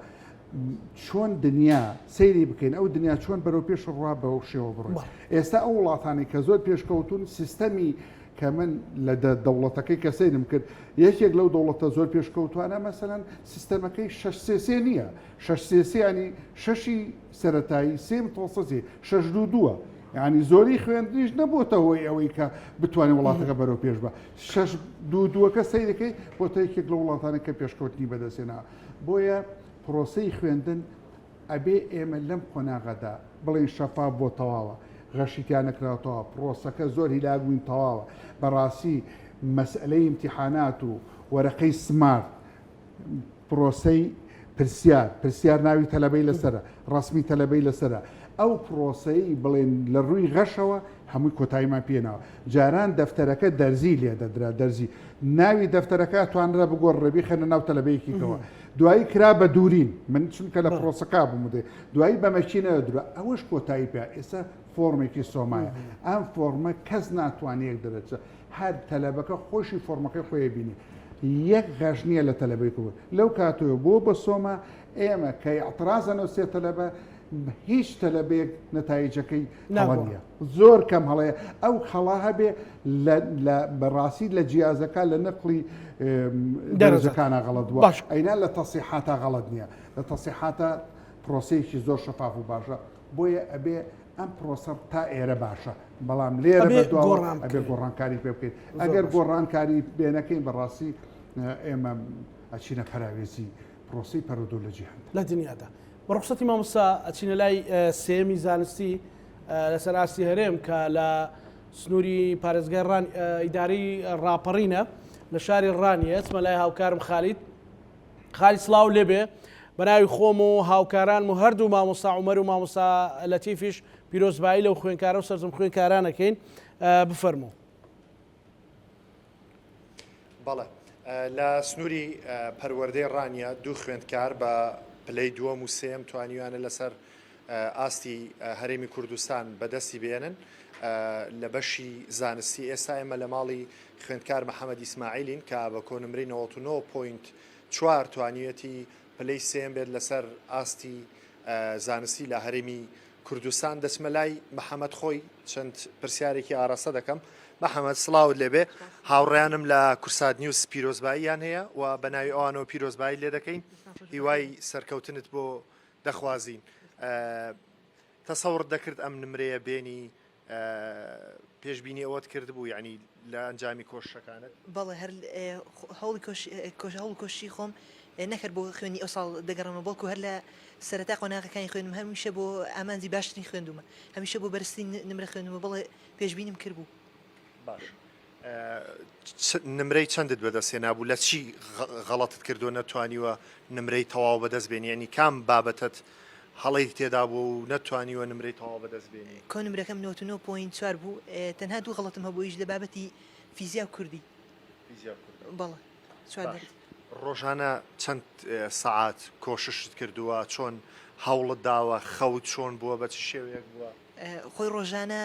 چۆن دنیا سەیری بکەین ئەو دنیا چۆن بەرەو پێش ڕوا بەو شێوە بڕۆین ئێستا ئەو وڵاتانی کە زۆر پێشکەوتون سیستەمی کە من لە دەوڵەتەکەی کە سەیرم کرد یەکێک لەو دەوڵەتە زۆر پێشکەوتوانە مەسەلەن سیستەمەکەی شەش سێ سێ نییە شەش سێ سێ ینی شەشی سەتایی سێ متوەسەتی شەش دوو دووە یعنی زۆری خوێندنیش نەبووتە هۆی ئەوەی کە بتوانێت وڵاتەکە بەرەو پێش بە شەش دوو دووەکە سەیرەکەی بۆتە یەکێک لە وڵاتانی کە پێشکەوتنی بەدەستێنا بۆیە پرۆسەی خوێندن ئەبێ ئێمە لەم قۆناغەدا بڵێین شەفاف بۆ تەواوە، غەشی تیا نەکراوەتەوە، پرۆسەکە زۆر هیلاک بووین تەواوە، بەڕاستی مەسئەلەی ئیمتیحانات و وەرەقەی سمارت، پرۆسەی پرسیار، پرسیار ناوی تەلەبەی لەسەرە، ڕەسمی تەلەبەی لەسەرە، ئەو پرۆسەی بڵێن لە ڕووی غەشەوە هەمووی کۆتاییمان پێناوە. جاران دەفتەرەکە دەرزی لێ دەدرا، دەرزی. ناوی دەفتەرەکە توانرا بگۆڕرێ بیخەنە ناو تەلەبەیەکی کەوە. دوایی کرا بە دوورین. من چونکە لە پرۆسەکە بووم و دێ. دوایی بە مەکینە درا. ئەوەش کۆتایی پێ. ئێستا فۆرمێکی سۆمایە. ئەم فۆرمە کەس ناتوانێ یەک دەرەجە. هەر تەلەبەکە خۆشی فۆرمەکەی خۆی بینێ. یەک غەش نییە لە تەلەبەی کورد. لەو کاتەوە بۆ بە سۆما ئێمە کە ئیعترازە نەوسێ تەلەبە هیچ تەلەبەیەک نەتایجەکەی هەڵە نییە زۆر کەم هەڵەیە ئەو خەڵا هەبێ لە بەڕاستی لە جیازەکە لە نەقلی دەرەجەکانە غەڵت بووە باش ئەینا لە تەسیحاتە غەڵت نییە لە تەسیحاتە پرۆسەیەکی زۆر شەفاف و باشە بۆیە ئەبێ ئەم پرۆسە تا ئێرە باشە بەڵام لێرە ئەبێ گۆڕانکاری پێ بکەیت ئەگەر گۆڕانکاری بێنەکەین بەڕاستی ئێمە ئەچینە پەراوێزی پرۆسەی پەرودۆ لە جیهاندا. لە دنیادا. بە ڕوخسەتی مامۆستا ئەچینە لای سێیەمی زانستی لەسەر ئاستی هەرێم کە لە سنووری پارێزگای ڕان ئیدارەی ڕاپەڕینە لە شاری ڕانیە ئەچمە لای هاوکارم خالید خالید سڵاو لێبێ بەناوی خۆم و هاوکارانم و هەردوو مامۆستا عومەر و مامۆستا لەتیفیش پیرۆزبایی لەو خوێنکارە و سەرجەم خوێنکارانەکەین بفەرموو. بەڵێ لە سنووری پەروەردەی ڕانیە دوو خوێندکار بە پلەی دووەم و سێم توانیویانە لەسەر ئاستی هەرێمی کوردستان بەدەستی بێنن لە بەشی زانستی ئێستا ئێمە لە ماڵی خوێندکار محەممەد ئیسماعیلین کە بە کۆنمرەی 99.4 توانیویەتی پلەی سێم بێت لەسەر ئاستی زانستی لە هەرێمی کوردستان دەچمە لای محەمەد خۆی چەند پرسیارێکی ئاراستە دەکەم محەمەد سڵاوت لێبێ هاوڕێیانم لە کورسات نیوز پیرۆزباییان هەیە و بە ناوی ئەوانەوە پیرۆزبایی لێ دەکەین هیوای سەرکەوتنت بۆ دەخوازین تەسەوڕت دەکرد ئەم نمرەیە بێنی پێشبینی ئەوەت کردبوو یعنی لە ئەنجامی کۆششەکانت؟ بەڵێ هەر هەوڵی کۆش هەوڵ کۆششی خۆم نەکرد بۆ خوێندنی ئەو ساڵ دەگەڕێمەوە بەڵکو هەر لە سەرەتای قۆناغەکانی خوێندم هەمیشە بۆ ئامانجی باشترین خوێندومە هەمیشە بۆ بەرزترین نمرە خوێندومە بەڵێ پێشبینیم کردبوو. باش نمرەی چەندت بەدەست هێنابوو لە چی غەڵەتت کردووە نەتوانیوە نمرەی تەواو بەدەست بێنی یعنی کام بابەتت هەڵەی تێدا بووە و نەتوانیوە نمرەی تەواو بەدەست بێنی؟ کۆ نمرەکەم 99.4 بوو تەنها دوو غەڵەتم هەبوو ئەویش لە بابەتی فیزیا و کوردی. فیزیا و کوردی. بەڵێ چوار باش ڕۆژانە چەند سەعات کۆششت کردووە چۆن هەوڵت داوە خەوت چۆن بووە بە چ شێوەیەک بووە؟ خۆی ڕۆژانە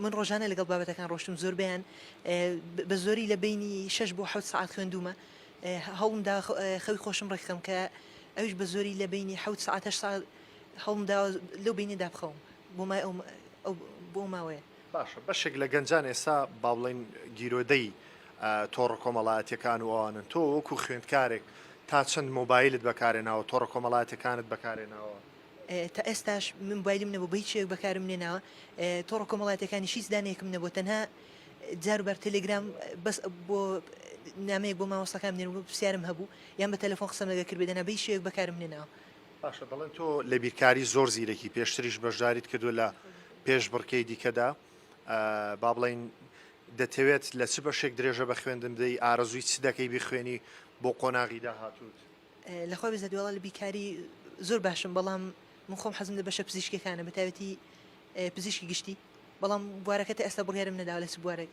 من ڕۆژانە لەگەڵ بابەتەکان ڕۆشتم زۆربەیان بە زۆری لە بینی شەش بۆ حەوت سەعات خوێندوومە هەوڵم دا خەوی خۆشم ڕێکخەم کە ئەویش بە زۆری لە بینی حەوت سەعات هەشت سەعات هەوڵم داوە لەو بینەدا بخەوم بۆ مای ئەو ئەو بۆ ماوەیە. باشە بەشێک لە گەنجان ئێستا با بڵێین گیرۆدەی تۆڕە کۆمەڵایەتیەکان و ئەوانن تۆ وەکو خوێندکارێک تا چەند مۆبایلت بەکارێناوە تۆڕە کۆمەڵایەتیەکانت بەکارێناوە؟ تا ئێستاش من مۆبایلم نەبوو بە هیچ شێوەیەک بەکارم نێناوە تۆڕە کۆمەڵایەتیەکانیش هیچ دانەیەکم نەبووە تەنها جار و بار تەلەگرام بەس بۆ نامەیەک بۆ مامۆستاکان بنێرم بۆ پرسیارم هەبوو یان بە تەلەفۆن قسەم لەگەڵ کردبێ دەنا بە هیچ شێوەیەک بەکارم نێناوە. باشە دەڵێن تۆ لە بیرکاری زۆر زیرەکی پێشتریش بەشداریت کردووە لە پێشبڕکێی دیکەدا با بڵێین دەتەوێت لە چ بەشێک درێژە بە خوێندن بدەی ئارەزووی چ دەکەی بیخوێنی بۆ قۆناغی داهاتووت؟ لەخوا بێزەت وەڵا لە بیرکاری زۆر باشم بەڵام من خۆم حەزم لە بەشە پزیشکیەکانە بە تایبەتی پزیشکی گشتی بەڵام بوارەکە تا ئێستا بڕیارم نەداوە لە چ بوارێک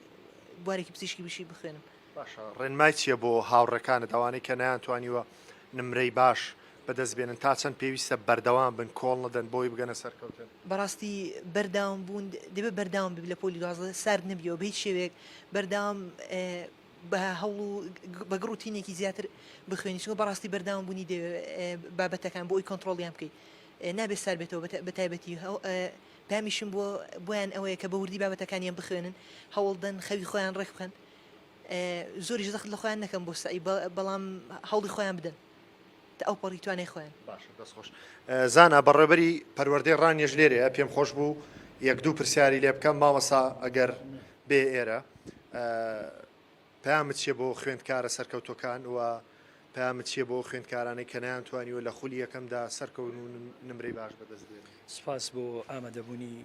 بوارێکی پزیشکی بشی بخوێنم. باشە ڕێنمای چیە بۆ هاوڕێکانت ئەوانەی کە نەیانتوانیوە نمرەی باش بەدەست بێنن تا چەند پێویستە بەردەوام بن کۆڵ نەدەن بۆی بگەنە سەرکەوتن؟ بەڕاستی بەرداوم بوون دەبێت بەرداوام بی لە پۆلی 12 سارد نەبیەوە بە هیچ شێوەیەک بەرداوام بە هەوڵ و بە گڕ و تینێکی زیاتر بخوێنی چونکە بەڕاستی بەرداوام بوونی دەوێت بابەتەکان بۆ ئەوی کۆنتڕۆڵیان بکەیت نابێت سار بێتەوە بە تایبەتی پامیشم بۆ بۆیان ئەوەیە کە بە وردی بابەتەکانیان بخوێنن هەوڵدەن خەوی خۆیان ڕێک بخەن زۆریش زەخت لە خۆیان نەکەن بۆ سەعی بەڵام هەوڵی خۆیان بدەن تا ئەو پەڕی توانای خۆیان. باشە دەست خۆش. زانا بەڕێوبەری پەروەردەی ڕانیەش لێرەیە پێم خۆش بوو یەک دوو پرسیاری لێ بکەم مامۆستا ئەگەر بێ ئێرە پەیامت چیە بۆ خوێندکارە سەرکەوتوەکان و پەیامت چیە بۆ خوێندکارانەی کە نەیانتوانیوە لە خولی یەکەمدا سەرکەون و نمرەی باش بەدەست بێنن؟ سوپاس بۆ ئامادەبوونی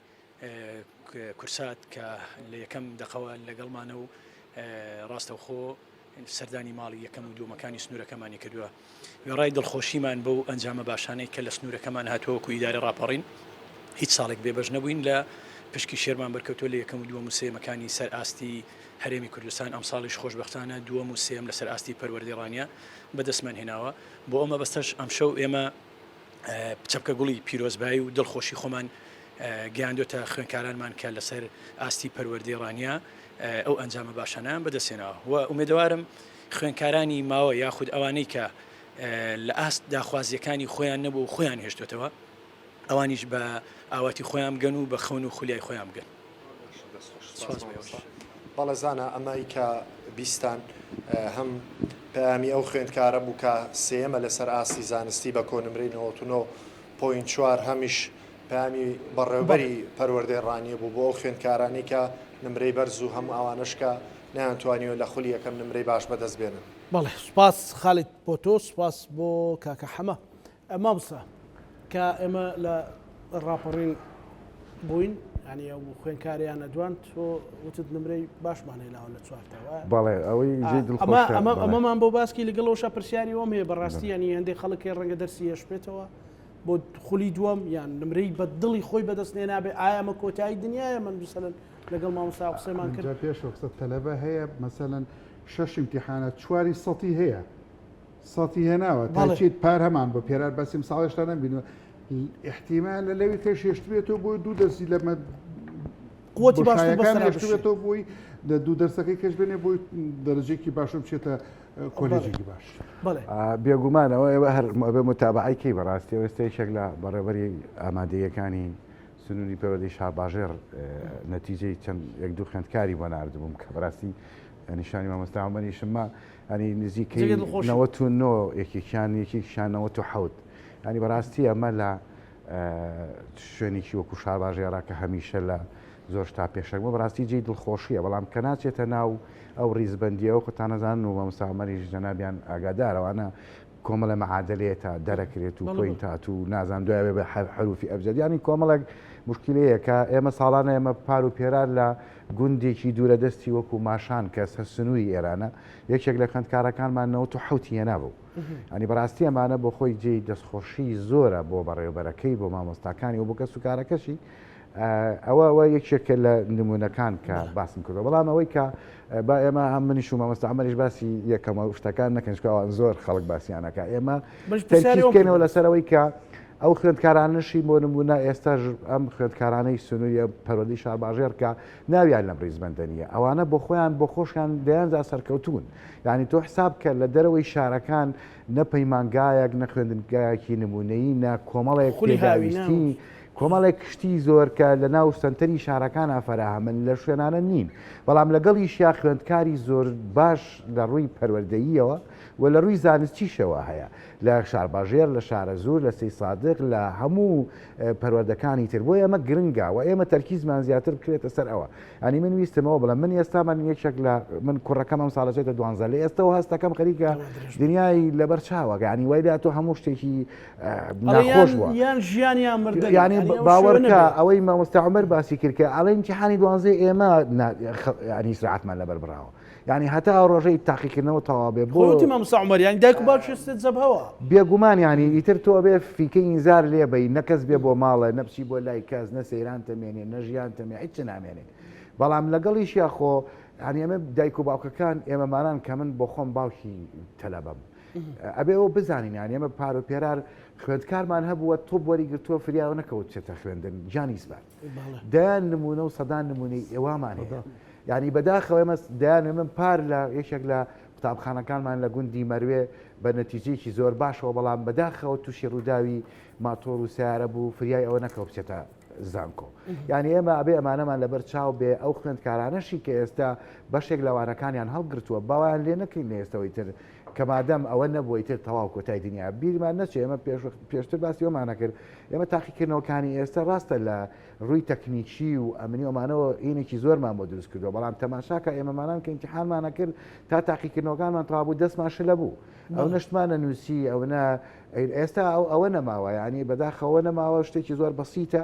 کورسات کە لە یەکەم دەقەوە لەگەڵمانە و ڕاستەوخۆ سەردانی ماڵی یەکەم و دووەمەکانی سنوورەکەمانی کردووە. وێڕای دڵخۆشیمان بەو ئەنجامە باشانەی کە لە سنوورەکەمان هاتووە وەکو ئیدارەی ڕاپەڕین هیچ ساڵێک بێبەش نەبووین لە پشکی شێرمان بەرکەوتووە لە یەکەم و دووەم و سێیەمەکانی سەر ئاستی هەرێمی کوردستان ئەمساڵیش خۆشبەختانە دووەم و سێیەم لەسەر ئاستی پەروەردەی ڕانیە بەدەستمان هێناوە بۆ ئەو مەبەستەش ئەمشەو ئێمە چەپکە گوڵی پیرۆزبایی و دڵخۆشی خۆمان گەیاندۆتە خوێنکارانمان کە لەسەر ئاستی پەروەردەی ڕانیە ئەو ئەنجامە باشانەیان بەدەستهێناوە و ئومێدەوارم خوێنکارانی ماوە یاخود ئەوانەی کە لە ئاست داخوازیەکانی خۆیان نەبوو و خۆیان هێشتۆتەوە ئەوانیش بە ئاواتی خۆیان بگەن و بە خەون و خولیای خۆیان بگەن. بەڵێ زانا ئەمەی کە بیستان هەم پەیامی ئەو خوێندکارە بوو کە سێیەمە لەسەر ئاستی زانستی بە کۆنمرەی 99.4 هەمیش پەیامی بەڕێوبەری پەروەردەی ڕانیە بوو بۆ ئەو خوێندکارانەی کە نمرەی بەرز و هەموو ئەوانەش کە نەیانتوانیوە لە خولی یەکەم نمرەی باش بەدەست بێنن. بەڵێ سوپاس خالید بۆ تۆ سوپاس بۆ کاکە حەمە. مامۆستا کە ئێمە لە ڕاپەڕین بووین ینی ئەو خوێنکاریان ئەدوان تۆ وتت نمرەی باشمان هێناوە لە چوارتا بەڵێ ئەوەی ئەمەمان بۆ باسکی لەگەڵەوەشە پرسیاری ئەوم هەیە بەڕاستی ینی هەندێک خەڵکی ڕەنگە دەرسی هێش بێتەوە بۆ خولی دووەم یان نمرەی بە دڵی خۆی بەدەست نێنابێ ئایا ئەمە کۆتایی دنیاە من مثلەن لەگەڵ مامۆستا قسەمان کرد پێش قسە تەلەبە هەیە مەسەلەن شەش امتحانە چواری سەتی هەیە سەتی هێناوە تاکید پار هەمان بۆ پێرار بەسیم ساڵ هێشتا نەمبینوە احتیمال لەوی کەش هێشتبێتەوە بۆی دوو دەرسی لە قوتی باشەکان هێشتبێتەوە بۆی لە دوو دەرسەکەی کەش بێنێ بۆی دەرەجێکی باشە بچێتە کۆلێژێکی باش بێگومانەوە ئێوە هەر ئەبێ متابعەی کەی بەڕاستی ئەوە ئێستا یەکێک لە بەڕێوەبەری ئامادەیەکانی سنووری پەروەردەی شارباژێڕ نەتیجەی چەند یەک دوو خوێندکاری بۆ ناردبووم کە بەڕاستی نیشانی مامۆستا عومەریشم ما ینی نزیکەی 99 یەکێکیان یەکێکیان 97 ینی بەڕاستی ئەمە لە شوێنێکی وەکو شارباژێڕا کە هەمیشە لە زۆر شتا پێشەک بۆ بەڕاستی جێی دڵخۆشیە بەڵام کە ناچێتە ناو ئەو ڕیزبندیەوە خۆتانەزان و مامۆستا عومەریش جەنابیان ئاگادارەوانە کۆمەڵە مەعادەلەیە تا دەرەکرێت و پۆینتات و نازانم دوای ئەوێ بە حروفی ئەبجەد یانی کۆمەڵێک مشکلەیە کە ئێمە ساڵانە ئێمە پار و پێرار لە گوندێکی دوورە دەستی وەکو ماشان کە سەر سنووری ئێرانە یەکێک لە خوێندکارەکانمان 97 هێنا بوو ئەنی بەڕاستی ئەمانە بۆ خۆی جێی دەستخۆشی زۆرە بۆ بەڕێوبەرەکەی بۆ مامۆستاکانی و بۆ کەس و کارەکەشی ئەوە ئەوە یەکێکە لە نمونەکان کە باسم کردو بەڵام ئەوەی کە با ئێمە هەم منیش و مامۆستا عەمەریش باسی یەکەمە شتەکان نەکەن چونکە ئەوان زۆر خەڵک باسیانەکە ئێمە تەرکیز بکەینەوە لەسەر ئەوەی کە. ئەو خوێندکارانەشی بۆ نموونە ئێستاش ئەم خوێندکارانەی سنووری پەروەردەی شارباژێڕ کە ناویان لەم ڕیزبەندە نییە ئەوانە بۆ خۆیان بۆ خۆشیان دەیان جار سەرکەوتوون یعنی تۆ حساب کە لە دەرەوەی شارەکان نە پەیمانگایەک نە خوێندنگایەکی نموونەیی نە کۆمەڵێک خولی هاوینە پێداویستی کۆمەڵێک شتی زۆر کە لە ناو سەنتەری شارەکانا فەراهەمن لە شوێنانە نین بەڵام لەگەڵیشیا خوێندکاری زۆر باش لە ڕووی پەروەردەییەوە و لە ڕووی زانستیشەوە هەیە لە شارباژێر، لە شارەزوور، لە سەیدسادق، لە هەموو پەروەردەکانی تر. بۆیە ئەمە گرنگە و ئێمە تەرکیزمان زیاتر بکرێتە سەر ئەوە. یانی من ویستم ئەوە بڵێم، من ئێستا من یەکێک لە من کوڕەکەم ئەم ساڵە چێتە دوانزە، لە ئێستەوە هەستەکەم خەریکە دنیای لەبەر چاوە، یانی وای لێ هاتووە هەموو شتێکی ناخۆش بووە. یان ژیان یان مردن. یانی باوەڕکە ئەوەی مامۆستا عومەر باسی کرد کە ئەڵێ ئیمتیحانی دوانزەی ئێمە یانی ئیسراحەتمان لەبەر بڕاوە. یانی هەتا ئەو ڕۆژەی تاقیکردنەوە تەواو بێ بۆ خۆتی مامۆستا عومەر یانی دایک و باوکی خستە جەبهەوە. بێگومان یانی ئیتر تۆ ئەبێ فیکەی ئینزار لێ بەی نە کەس بێ بۆ ماڵێ نە بچی بۆ لای کەس نە سەیران تەمێنێ نە ژیان تەمێ هیچ نامێنێ بەڵام لەگەڵیشیا خۆ یانی ئەمە دایک و باوکەکان ئێمەمانان کە من بۆ خۆم باوکی تەلەبەم ئەبێ ئەوە بزانین یانی ئێمە پار و پێرار خوێندکارمان هەبووە تۆپ وەری گرتووە فریاوە نەکەوت بچێتە خوێندن گیانی سپارد دەیان نمونە و سەدان نمونەی ئێوامان هەیە یعنی بەداخەوە ئێمە دەیان من پار لە یەکێک لە قوتابخانەکانمان لە گوندی مەروێ بە نەتیجەیەکی زۆر باشەوە بەڵام بەداخەوە تووشی ڕووداوی ماتۆر و سیارە بوو فریای ئەوە نەکەوت بچێتە زانکۆ یعنی ئێمە ئەبێ ئەمانەمان لەبەر چاو بێ ئەو خوێندکارانەشی کە ئێستا بەشێک لەوانەکانیان هەڵگرتووە باوایان لێ نەکەین لە ئێستەوەی تر کە مادەم ئەوە نەبووە ئیتر تەواو کۆتای دنیا بیرمان نەچێ ئێمە پێشتر باسی ئەومانە کرد ئێمە تاقیکردنەوەکانی ئێستا ڕاستە لە ڕووی تەکنیکی و ئەمنی ئەمانەوە ئینێکی زۆرمان بۆ دروست کردووە بەڵام تەماشاکە ئێمەمانان کە ئیمتیحانمانە کرد تا تاقیکردنەوەکانمان تەواو بوو دەستمان شلە بوو ئەو نەشتمانە نووسی ئەو نە ئێستا ئەو ئەوە نەماوە یعنی بەداخەوە نەماوە شتێکی زۆر بەسیتە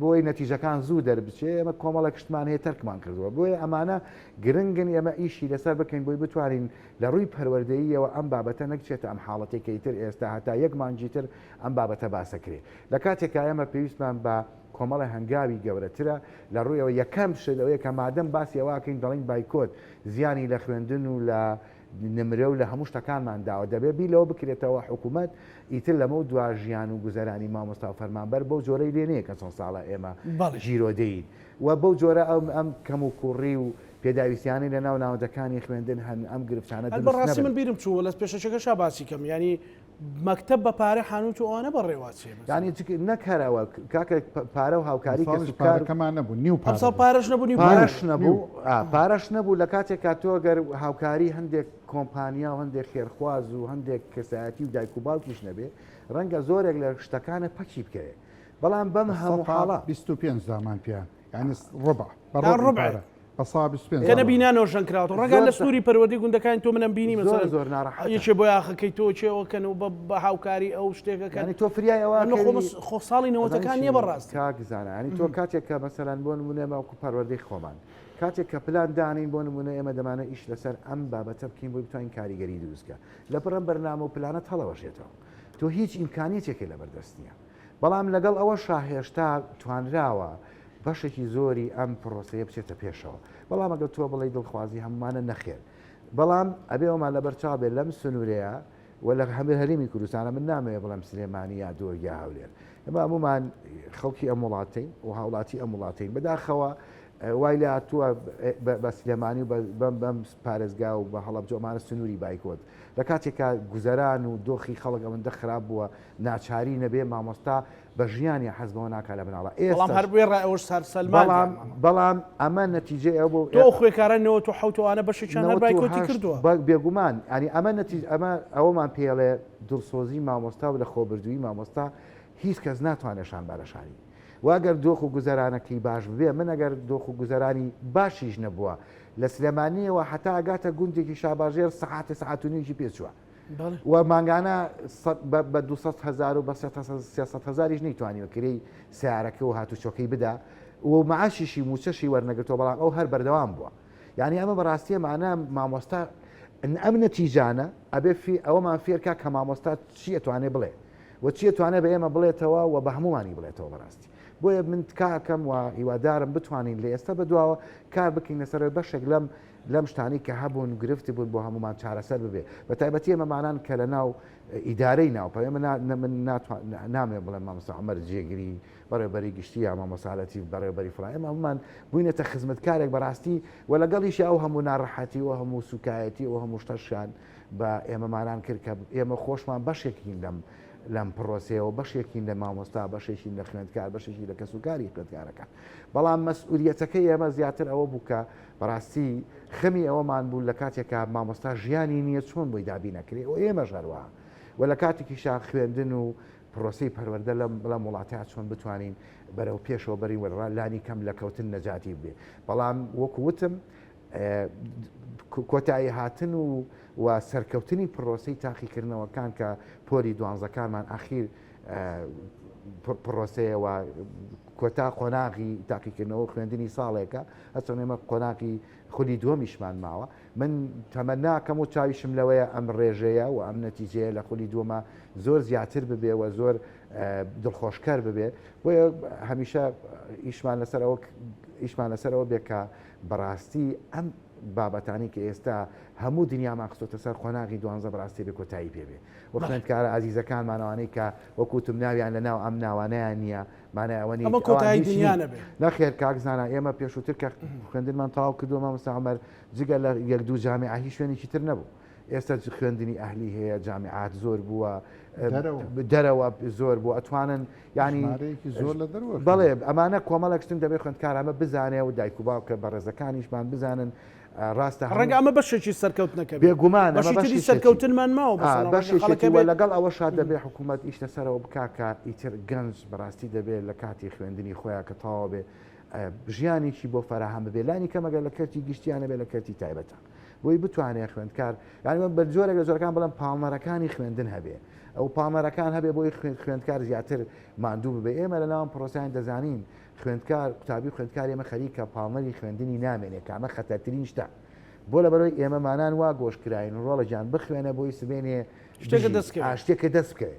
بۆی نەتیجەکان زوو دەربچێ ئێمە کۆمەڵێک شتمان هەیە تەرکمان کردووە بۆیە ئەمانە گرنگن ئێمە ئیشی لەسەر بکەین بۆی بتوانین لە ڕووی پەروەردەییەوە ئەم بابەتە نەکچێتە ئەم حاڵەتەی کە ئیتر ئێستا هەتا یەک مانگی تر ئەم بابەتە باسەکرێ. لە کاتێکا ئێمە پێویستمان بە کۆمەڵێ هەنگاوی گەورەترە لە ڕوویەوە یەکەم شت ئەوەیە کە مادەم باسی ئەوە ئەکەین دەڵێین بایکۆت زیانی لە خوێندن و لە نمرە و لە هەموو شتەکانمان داوە دەبێ بیر لەوە بکرێتەوە حکوومەت ئیتر لەمەو دوا ژیان و گوزەرانی مامۆستا و فەرمانبەر بەو جۆرەی لێ نییە کە چەند ساڵە ئێمە گیرۆدەین و بەو جۆرە ئەم ئەم کەموکوڕی و پێداویستیانەی لە ناو ناوەندەکانی خوێندن هەن ئەم گرفتانە هەر دروست بەڕاستی نەبن. من بیرم چوو لە پێشەکیەکەشا باسی کەم یانی مەکتەب بە پارە حانوت و ئەوانە بەڕێوە چێ مەسەلەن. یانی چ نەک هەر ئەوە کاکە پارە و هاوکاری ئەمساڵیش کەسوکار پارەکەمان نەبوو نیو پارە ئەمساڵ بوو. پارەش نەبوو نیو پارە پارەش نەبوو. نەبوو ئا پارەش نەبوو لە کاتێکا تۆ گەر هاوکاری هەندێک کۆمپانیا و هەندێک خێرخواز و هەندێک کەسایەتی و دایک و باوکیش نەبێ ڕەنگە زۆرێک لە شتەکانە پەکی بکەوێ بەڵام بەم هەموو حاڵە. 25 دامان پێیان یانی ڕبع بە تا ڕبعی ڕبع. پارە بە سا 25 کە دامان. نەبینا نۆژەن کراوەتەوە ڕەنگە زۆر لە سنووری پەروەردەی گوندەکانی تۆ منم بینی زۆر مەسەلەن زۆر ناڕەحەتە. یەکێ بۆیاخەکەی تۆ چێوەکەن و بە بە هاوکاری ئەو شتێکەکەن یانی تۆ فریای ئەوە من خۆ ئەکەوی مس- خۆ ساڵی ئەزانی نەوەتەکان چی نییە بەڕاستی کاک زانا یانی تۆ کاتێک کە مەسەلەن بۆ نموونە ئێمە وەکو پەروەردەی خۆمان کاتێک کە پلان دانین بۆ نموونە ئێمە دەمانە ئیش لەسەر ئەم بابەتە بکەین بۆی بتوانین کاریگەری دروست کە لەپڕ ئەم بەرنامە و پلانەت هەڵەوەشێتەوە تۆ هیچ ئیمکانیەتێکی لەبەردەست نییە بەڵام لەگەڵ ئەوەشا هێشتا توانراوە بەشێکی زۆری ئەم پرۆسەیە بچێتە پێشەوە بەڵام ئەگەر تۆ بڵێی دڵخوازی هەموومانە نەخێر بەڵام ئەبێ ئەومان لەبەرچاو بێت لەم سنوورەیە و لە هەمێ هەرێمی کوردستانە من نامەوێ بڵێم سلێمانی یا دۆر یا هەولێر ئێمە هەموومان خەڵکی ئەم وڵاتەین و هاوڵاتی ئەم وڵاتەین بەداخەوە وای لە هاتووە بە سلێمانی و بەم بەم پارێزگا و بە هەڵەبجە ئەمانە سنووری بایکۆت لە کاتێکا گوزەران و دۆخی خەڵک ئەوەندە خراپ بووە ناچاری نەبێ مامۆستا بە ژیانی حەز بەوە ناکا لە مناڵە بەڵام ئێستاش هەر وێڕای ئەوەش سار سەلماندیان بەڵام مامە. بەڵام ئەمە نەتیجەی ئەو بوو تۆ ئەو خوێکارە 97 ئەوانە بەشێکیان هەر بایکۆتی 98 کردووە. بە بێگومان یانی ئەمە نەتیج ئەمە ئەوەمان پێڵێ دڵسۆزی مامۆستا و لەخۆبردوویی مامۆستا هیچ کەس ناتوانێ شان بە شانی و ئەگەر دۆخ و گوزەرانەکەی باش ببێ من ئەگەر دۆخ و گوزەرانی باشیش نەبووە لە سلێمانیەوە هەتا ئەگاتە گوندێکی شاباژێر سەعاتێ سەعات و نیوێکی پێچووە و مانگانە بە 200 هەزار و بە 300 هەزاریش نەیتوانیوە کرێی سیارەکە و هاتوچۆکەی بدا و معاشیشی موچەشی وەرنەگرتەوە بەڵام ئەو هەر بەردەوام بووە یعنی ئەمە بەڕاستیە مانە مامۆستا ئەم نەتیجانە ئەبێ فی ئەوەمان فێرکا کە مامۆستا چی ئەتوانێ بڵێ و چی ئەتوانێ بە ئێمە بڵێتەوە و بە هەمومانی بڵێتەوە بەڕاستی. بۆیە من تکا ئەکەم و هیوادارم بتوانین لە ئێستا بەدواوە کار بکەین لەسەر بەشێک لەم لەم شتانەی کە هەبوون گرفتی بوون بۆ هەمومان چارەسەر ببێ بە تایبەتی ئێمەمانان کە لە ناو ئیدارەی ناو پەوێ من من نامێ بڵێم مامۆستا عومەر جێگری بەڕێوەبەری گشتی یا مامۆستا لەتیف بەڕێوەبەری فڵان ئێمە هەمومان بووینەتە خزمەتکارێک بەڕاستی و لەگەڵیشی ئەو هەموو ناڕەحەتی و هەموو سوکایەتی و هەموو شتەشیان بە ئێمەمانان کرد کە ئێمە خۆشمان بەشێکین لەم لەم پرۆسەیەوە بەشێکین لە مامۆستا بەشێکین لە خوێندکار بەشێکی لە کەسوکاری خوێندکارەکان بەڵام مەسئولیەتەکەی ئێمە زیاتر ئەوە بوو کە بەڕاستی خەمی ئەوەمان بوو لە کاتێکا مامۆستا ژیانی نییە چۆن بۆی دابینەکرێ و ئێمەش هەروەها و لە کاتێکیشا خوێندن و پرۆسەی پەروەردە لەم لەم وڵاتە چۆن بتوانین بەرەو پێشەوە بەرین و لانی کەم لە کەوتن نەجاتی بێ بەڵام وەکو وتم کۆتایی هاتن و و سەرکەوتنی پرۆسەی تاقیکردنەوەکان کە پۆلی دوانزەکانمان ئەخیر پرۆسەیە و کۆتا قۆناغی تاقیکردنەوە خوێندنی ساڵێکە هەرچەند ئێمە قۆناغی خولی دووەمیشمان ماوە من تەمەناکەم و چاویشم لەوەیە ئەم ڕێژەیە و ئەم نەتیجەیە لە خولی دووەمە زۆر زیاتر ببێ و زۆر دڵخۆشکەر ببێ بۆیە هەمیشە ئیشمان لەسەر ئەوە ئیشمان لەسەرەوە بێ کە بەڕاستی ئەم بابەتانی کە ئێستا هەموو دنیامان خستۆتە سەر قۆناغی دوانزە بەڕاستی بێ کۆتایی پێ بێ و خوێندکارە ئازیزەکانمان ئەوانەی کە وەکو وتم ناویان لە ناو ئەم ناوانەیان نییە مانای ئەوە نییە ئەمە ئەوان کۆتایی هیچ دنیا نین. نەبێ. نەخێر کاک زانا ئێمە پێشووتر کە خوێندنمان تەواو کردووە مامۆستا عومەر جگە لە یەک دوو جامیعە هیچ شوێنێکی تر نەبوو ئێستا خوێندنی ئەهلی هەیە جامیعات زۆر بووە دەرەوە. دەرەوە زۆر بوو ئەتوانن یعنی ژمارەیەکی زۆر لە دەرەوە بەڵێ ئەمانە کۆمەڵێک شتن دەبێت خوێندکار ئەمە بزانێ و دایک و باوکە بەڕێزەکانیشمان بزانن ڕاستە ڕەنگە ئەمە بەشێکی سەرکەوتنەکە بێت. بێگومان ئەمە بەشی تری بەشێکیەتی. سەرکەوتنمان ماوە بەسەر ڕەنگە بەشێکیەتی خەڵکە و بێت. لەگەڵ ئەوەشا دەبێ حکوومەت ئیش لەسەرەوە بکا کە ئیتر گەنج بەڕاستی دەبێ لە کاتی خوێندنی خۆیان کە تەواو بێ ژیانێکی بۆ فەراهەم ببێ لانی کەم ئەگەر لە کەرتی گشتیان نەبێ لە کەرتی تایبەتە بۆی بتوانێ خوێندکار یانی بە جۆرێک لە جۆرەکان بڵێم پاڵنەرەکانی خوێندن هەبێ ئەو پاڵنەرەکان هەبێ بۆی خوێندکار زیاتر ماندوو ببێ ئێمە لە ناوم پرۆسیان دەزانین خوێندکار قوتابی خوێندکار ئێمە خەریکە پاڵنەری خوێندنی نامێنێ کە ئەمە خەتەرترین شتە بۆ لەبەرەوەی ئێمەمانان وا گۆش کراین ڕۆڵە گیان بخوێنە بۆی سبێنێ شتێکە دەست بکەوێ. شتێکە دەست بکەوێ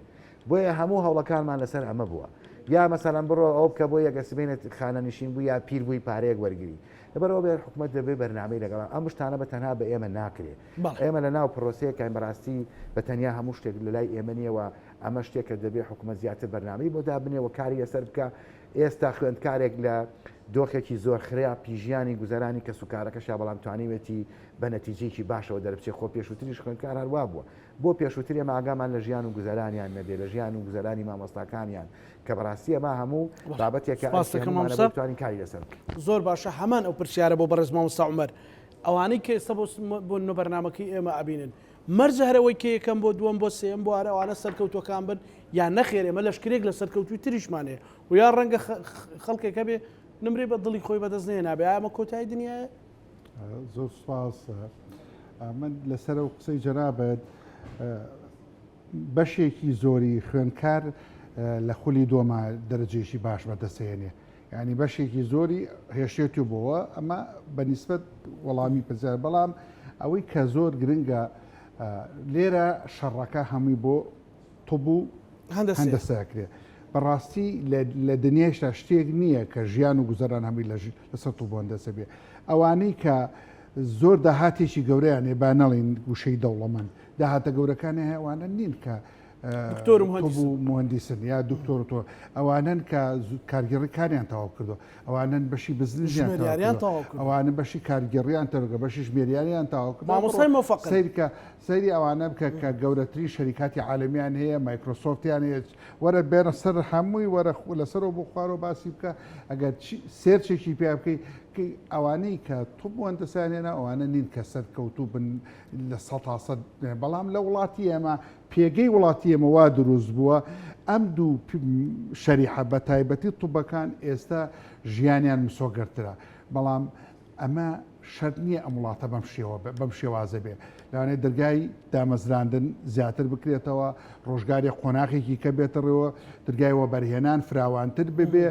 بۆیە هەموو هەوڵەکانمان لەسەر ئەمە بووە یا مەسەلەن بڕۆ ئەو بکە بۆ یەگە سبێنێت خانەنشین بوو یا پیر بووی پارەیەک وەرگری لەبەرەوە بێ حکومەت دەبێ بەرنامەی لەگەڵ ئەم شتانە بە تەنها بە ئێمە ناکرێ ئێمە لە ناو پرۆسەیەکین بەڕاستی بە تەنیا هەموو شتێک لە لای ئێمە نییەوە ئەمە شتێکە دەبێ حکومەت زیاتر بەرنامەی بۆ دابنێ و کاری لەسەر بکە ئێستا خوێندکارێک لە دۆخێکی زۆر خراپی ژیانی گوزەرانی کەسوکارەکەشیا بەڵام توانیوێتی بە نەتیجەیەکی باشەوە دەربچێ خۆ پێشووتریش خوێندکار هەر وا بووە بۆ پێشووتر ئێمە ئاگامان لە ژیان و گوزەرانیان نەبێ لە ژیان و گوزەرانی مامۆستاکانیان کە بەڕاستی ئەمە هەموو بابەتێکە سوپاس ئەرکی دەکەم هەموومانە مامۆستا. بۆی بتوانین کاری لەسەر بکەین. زۆر باشە هەمان ئەو پرسیارە بۆ بەڕێز مامۆستا عومەر ئەوانەی کە ئێستا بۆ بۆ نۆ بەرنامەکەی ئێمە ئەبینن مەرجە هەر ئەوەی کە یەکەم بۆ دووەم بۆ سێیەم بۆ هەر ئەوانە سەرکەوتووەکان بن یان نەخێر ئێمە لەشکرێک لە سەرکەوتووی تریشمان هەیە و یا ڕەنگە خەڵکێک هەبێ نمرەی بە دڵی خۆی بەدەست نەهێنابێ ئایا ئەمە کۆتایی دنیایە؟ زۆر سوپاس من لەسەر ئەو قسەی جەنابت بەشێکی زۆری خوێندکار لە خولی دۆما دەرەجەیەکی باش بەدەستهێنێ یعنی بەشێکی زۆری هێشێت و بۆوە ئەمە بە نیسبەت وەڵامی پرسیار بەڵام ئەوەی کە زۆر گرنگە لێرە شەڕەکە هەمووی بۆ طب و هەندەسەکرێ بەڕاستی لە دنیایشتا شتێک نییە کە ژیان و گوزەران هەمووی لەسەر طب و هەندەسە بێ ئەوانەی کە زۆر داهاتێکی گەورەیان هەیە با نەڵێین وشەی دەوڵەمەند داهاتە گەورەکانی هەیە ئەوانە نین کە دکتۆر و طب و مهندسن یا دکتۆر و تۆ ئەوانەن کە کارگێڕی کاریان تەواو کردو ئەوانەن بەشی بزنسیان ژمێریاریان تەواو کردووە. ئەوانە بەشی کارگێڕیان تەواو بەشی ژمێریاریان تەواو کردووە. مامۆستای مۆفەقن. سەیرکە سەیری ئەوانە بکە کە گەورەترین شەریکاتی عالەمیان هەیە مایکرۆسۆفتیان هەیە وەرە بێنە سەر هەمووی وەرە لەسەرەوە بۆ خوارەوە باسی بکە ئەگەر search ێکی پیا بکەی ئەوانەی کە طب و هەندەسەیان هێنا ئەوانە نین کە سەرکەوتوو بن لە سەتا سەد بەڵام لە وڵاتی ئێمە پێگەی وڵاتی ئێمە وا دروست بووە ئەم دوو شەریحە بە تایبەتی طبەکان ئێستا ژیانیان مسۆگەرترە بەڵام ئەمە شەرت نییە ئەم وڵاتە بەم شێوە بەم شێوازە بێ لەوانەیە دەرگای دامەزراندن زیاتر بکرێتەوە ڕۆژگارێک قۆناغێکی کە بێتە ڕێوە دەرگای وەبەرهێنان فراوانتر ببێ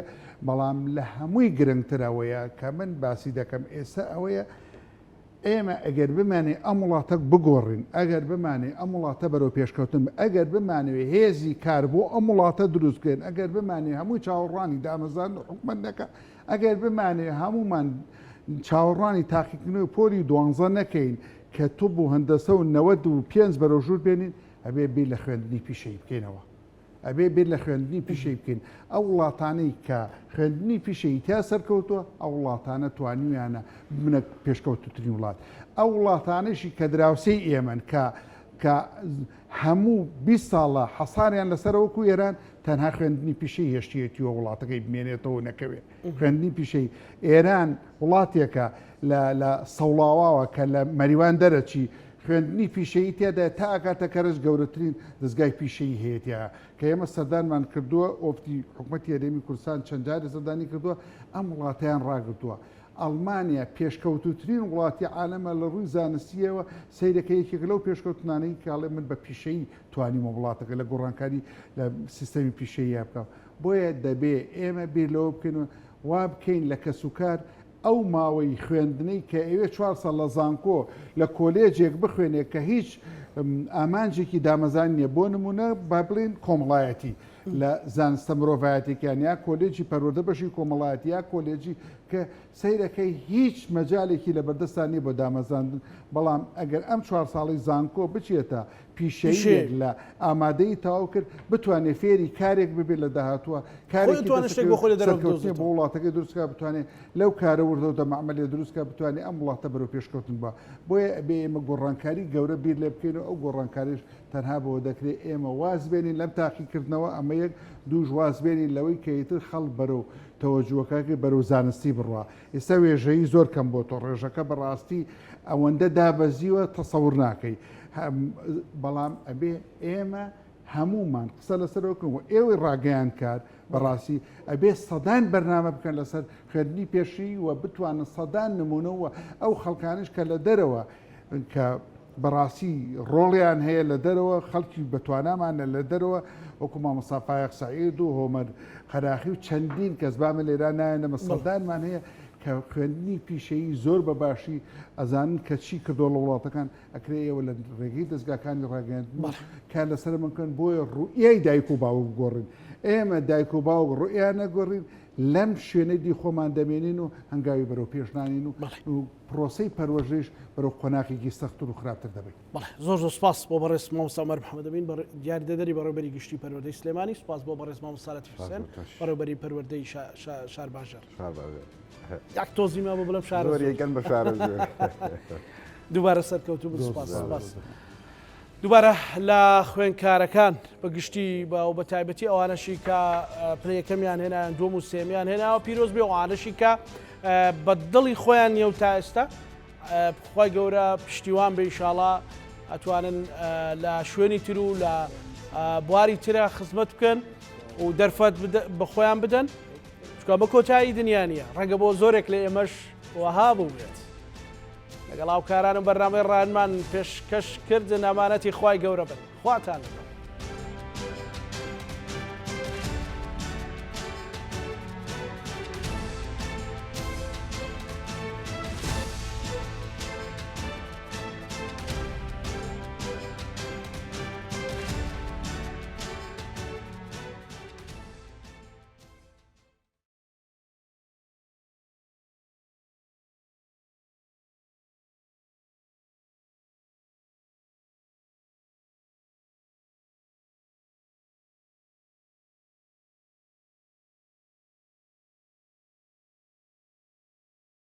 بەڵام لە هەمووی گرنگتر ئەوەیە کە من باسی دەکەم ئێستا ئەوەیە. ئێمە ئەگەر بمانێ ئەم وڵاتە بگۆڕین، ئەگەر بمانێ ئەم وڵاتە بەرەو پێشکەوتن، ئەگەر بمانەوێ هێزی کار بۆ ئەم وڵاتە دروست بکەین، ئەگەر بمانێ هەمووی چاوەڕوانی دامەزراندن حکومەت نەکا، ئەگەر بمانێ هەموومان چاوەڕوانی تاقیکردنەوەی پۆلی دوانزە نەکەین کە طب و هەندەسە و 95 بەرەو ژوور بێنین، ئەبێ بیر لە خوێندنی پیشەیی بکەینەوە. ئەبێ بیر لە خوێندنی پیشەیی بکەین. ئەو وڵاتانەی کە خوێندنی پیشەیی تیا سەرکەوتووە، ئەو وڵاتانە توانیویانە ببنە پێشکەوتووترین وڵات. ئەو وڵاتانەشی کە دراوسێی ئێمەن کە کە هەموو 20 ساڵە حەساریان لەسەرە وەکو ئێران تەنها خوێندنی پیشەی هێشتیەتیوە وڵاتەکەی بمێنێتەوە نەکەوێ. خوێندنی پیشەی ئێران وڵاتێکە لە لە سەوڵاواوە کە لە مەریوان دەرەچی خوێندنی پیشەیی تێدایە تا ئەگاتە کەرەج گەورەترین دەزگای پیشەیی هەیە تیا کە ئێمە سەردانمان کردووە وەفدی حکومەتی هەرێمی کوردستان چەند جارێ سەردانی کردووە ئەم وڵاتەیان ڕاگرتووە ئەڵمانیا پێشکەوتوترین وڵاتی عالەمە لە ڕووی زانستیەوە سەیرەکە یەکێک لەو پێشکەوتنانەی کاڵێ من بە پیشەیی توانیمە وڵاتەکە لە گۆڕانکاری لە سیستەمی پیشەیە بکەم بۆیە دەبێ ئێمە بیر لەوە بکەین و وا بکەین لە کەسوکار ئەو ماوەی خوێندنەی کە ئەوێ چوار ساڵ لە زانکۆ لە کۆلێجێک بخوێنێ کە هیچ ئامانجێکی دامەزان نییە بۆ نمونە با بڵێن کۆمەڵایەتی لە زانستە مرۆڤایەتێکیان یا کۆلێجی پەروەردە بەشی کۆمەڵایەتی یا کۆلێجی کە سەیرەکەی هیچ مەجالێکی لە بەردەستان نییە بۆ دامەزاندن بەڵام ئەگەر ئەم چوار ساڵی زانکۆ بچێتە پیشەیەک لە ئامادەیی تەواو کرد بتوانێت فێری کارێک ببێت لە داهاتووە کارێکی شتێک بۆ خۆی لە دەرەوە سەرکەوتنی بۆ وڵاتەکەی دروست بکات بتوانێت لەو کارە وردە و دەمەعمەلێ دروست بکات بتوانێت ئەم وڵاتە بەرەو پێشکەوتن بە بۆیە ئەبێ ئێمە گۆڕانکاری گەورە بیر لێ بکەین و ئەو گۆڕانکاریش تەنها بەوە دەکرێت ئێمە واز بێنین لەم تاقیکردنەوە ئەمە یەک دووش واز بێنین لەوەی کە ئیتر خەڵک بەرەو تەوەجوەکەکەی بەرەو زانستی بڕوا ئێستا وێژەیی زۆر کەم بۆتەوە ڕێژەکە بەڕاستی ئەوەندە دابەزیوە تەسەور ناکەی بەڵام ئەبێ ئێمە هەمومان قسە لەسەرەوە بکەن و ئێوەی ڕاگەیاندکار بەڕاستی ئەبێ سەدان بەرنامە بکەن لەسەر خوێندنی پێشی و بتوانن سەدان نمونە و ئەو خەڵکانش کە لە دەرەوە کە بەڕاستی ڕۆڵیان هەیە لە دەرەوە خەڵکی بەتوانامانە لە دەرەوە وەکو مامۆستا فایەق سەعید و هۆمەر قەراخی و چەندین کەس با من لێرا نایەنەمە سەدانمان هەیە کە خوێندنی پیشەیی زۆر بە باشی ئەزانن کە چی کردووە لە وڵاتەکان ئەکرێ ئێوە لە ڕێگەی دەزگاکانی ڕاگەیاندن کار لەسەر من بکەن بۆیە ڕوئیای دایک و باوک بگۆڕین ئێمە دایک و باوک ڕوئیا نەگۆڕین لەم شوێنەی دی خۆمان دەمێنین و هەنگاوی بەرەو پێش نانین و پرۆسەی پەروەردەیش بەرەو قۆناغێکی سەختتر و خراپتر دەبەین. بەڵێ زۆر زۆر سپاس بۆ بەڕێز مامۆستا عومەر محەمەد ئەمین یاریدەدەری بەڕێوەبەری گشتی پەروەردەی سلێمانی، سپاس بۆ بەڕێز مامۆستا لەتیف حوسێن بەڕێوەبەری پەروەردەی شارباژێڕ. یەک تۆزی مابوو بڵێم شارەزوور. زۆر یەکەن بە شارەزوور. دووبارە سەرکەوتوو بن سپاس سپاس. دووبارە لە خوێندکارەکان بە گشتی بە و بە تایبەتی ئەوانەشی کە پلە یەکەمیان هێنایان دووەم و سێمیان هێناوە پیرۆز بێ ئەوانەشی کە بە دڵی خۆیان نیە و تا ئێستا خی گەورە پشتیوان بە ئیشاڵا ئەتوانن لە شوێنی تر و لە بواری ترە خزمەت بکەن و دەرفەت بە خۆیان بدەن چکە بە کۆتایی دنیا نییە ڕەنگە بۆ زۆرێک لە ئێمەش وەها بوو بێت. لەگەڵ هاوکارانم بەرنامەی ڕایەنمان پێشکەش کردن ئەمانەتی خوای گەورە بن خواتان لەگەڵ.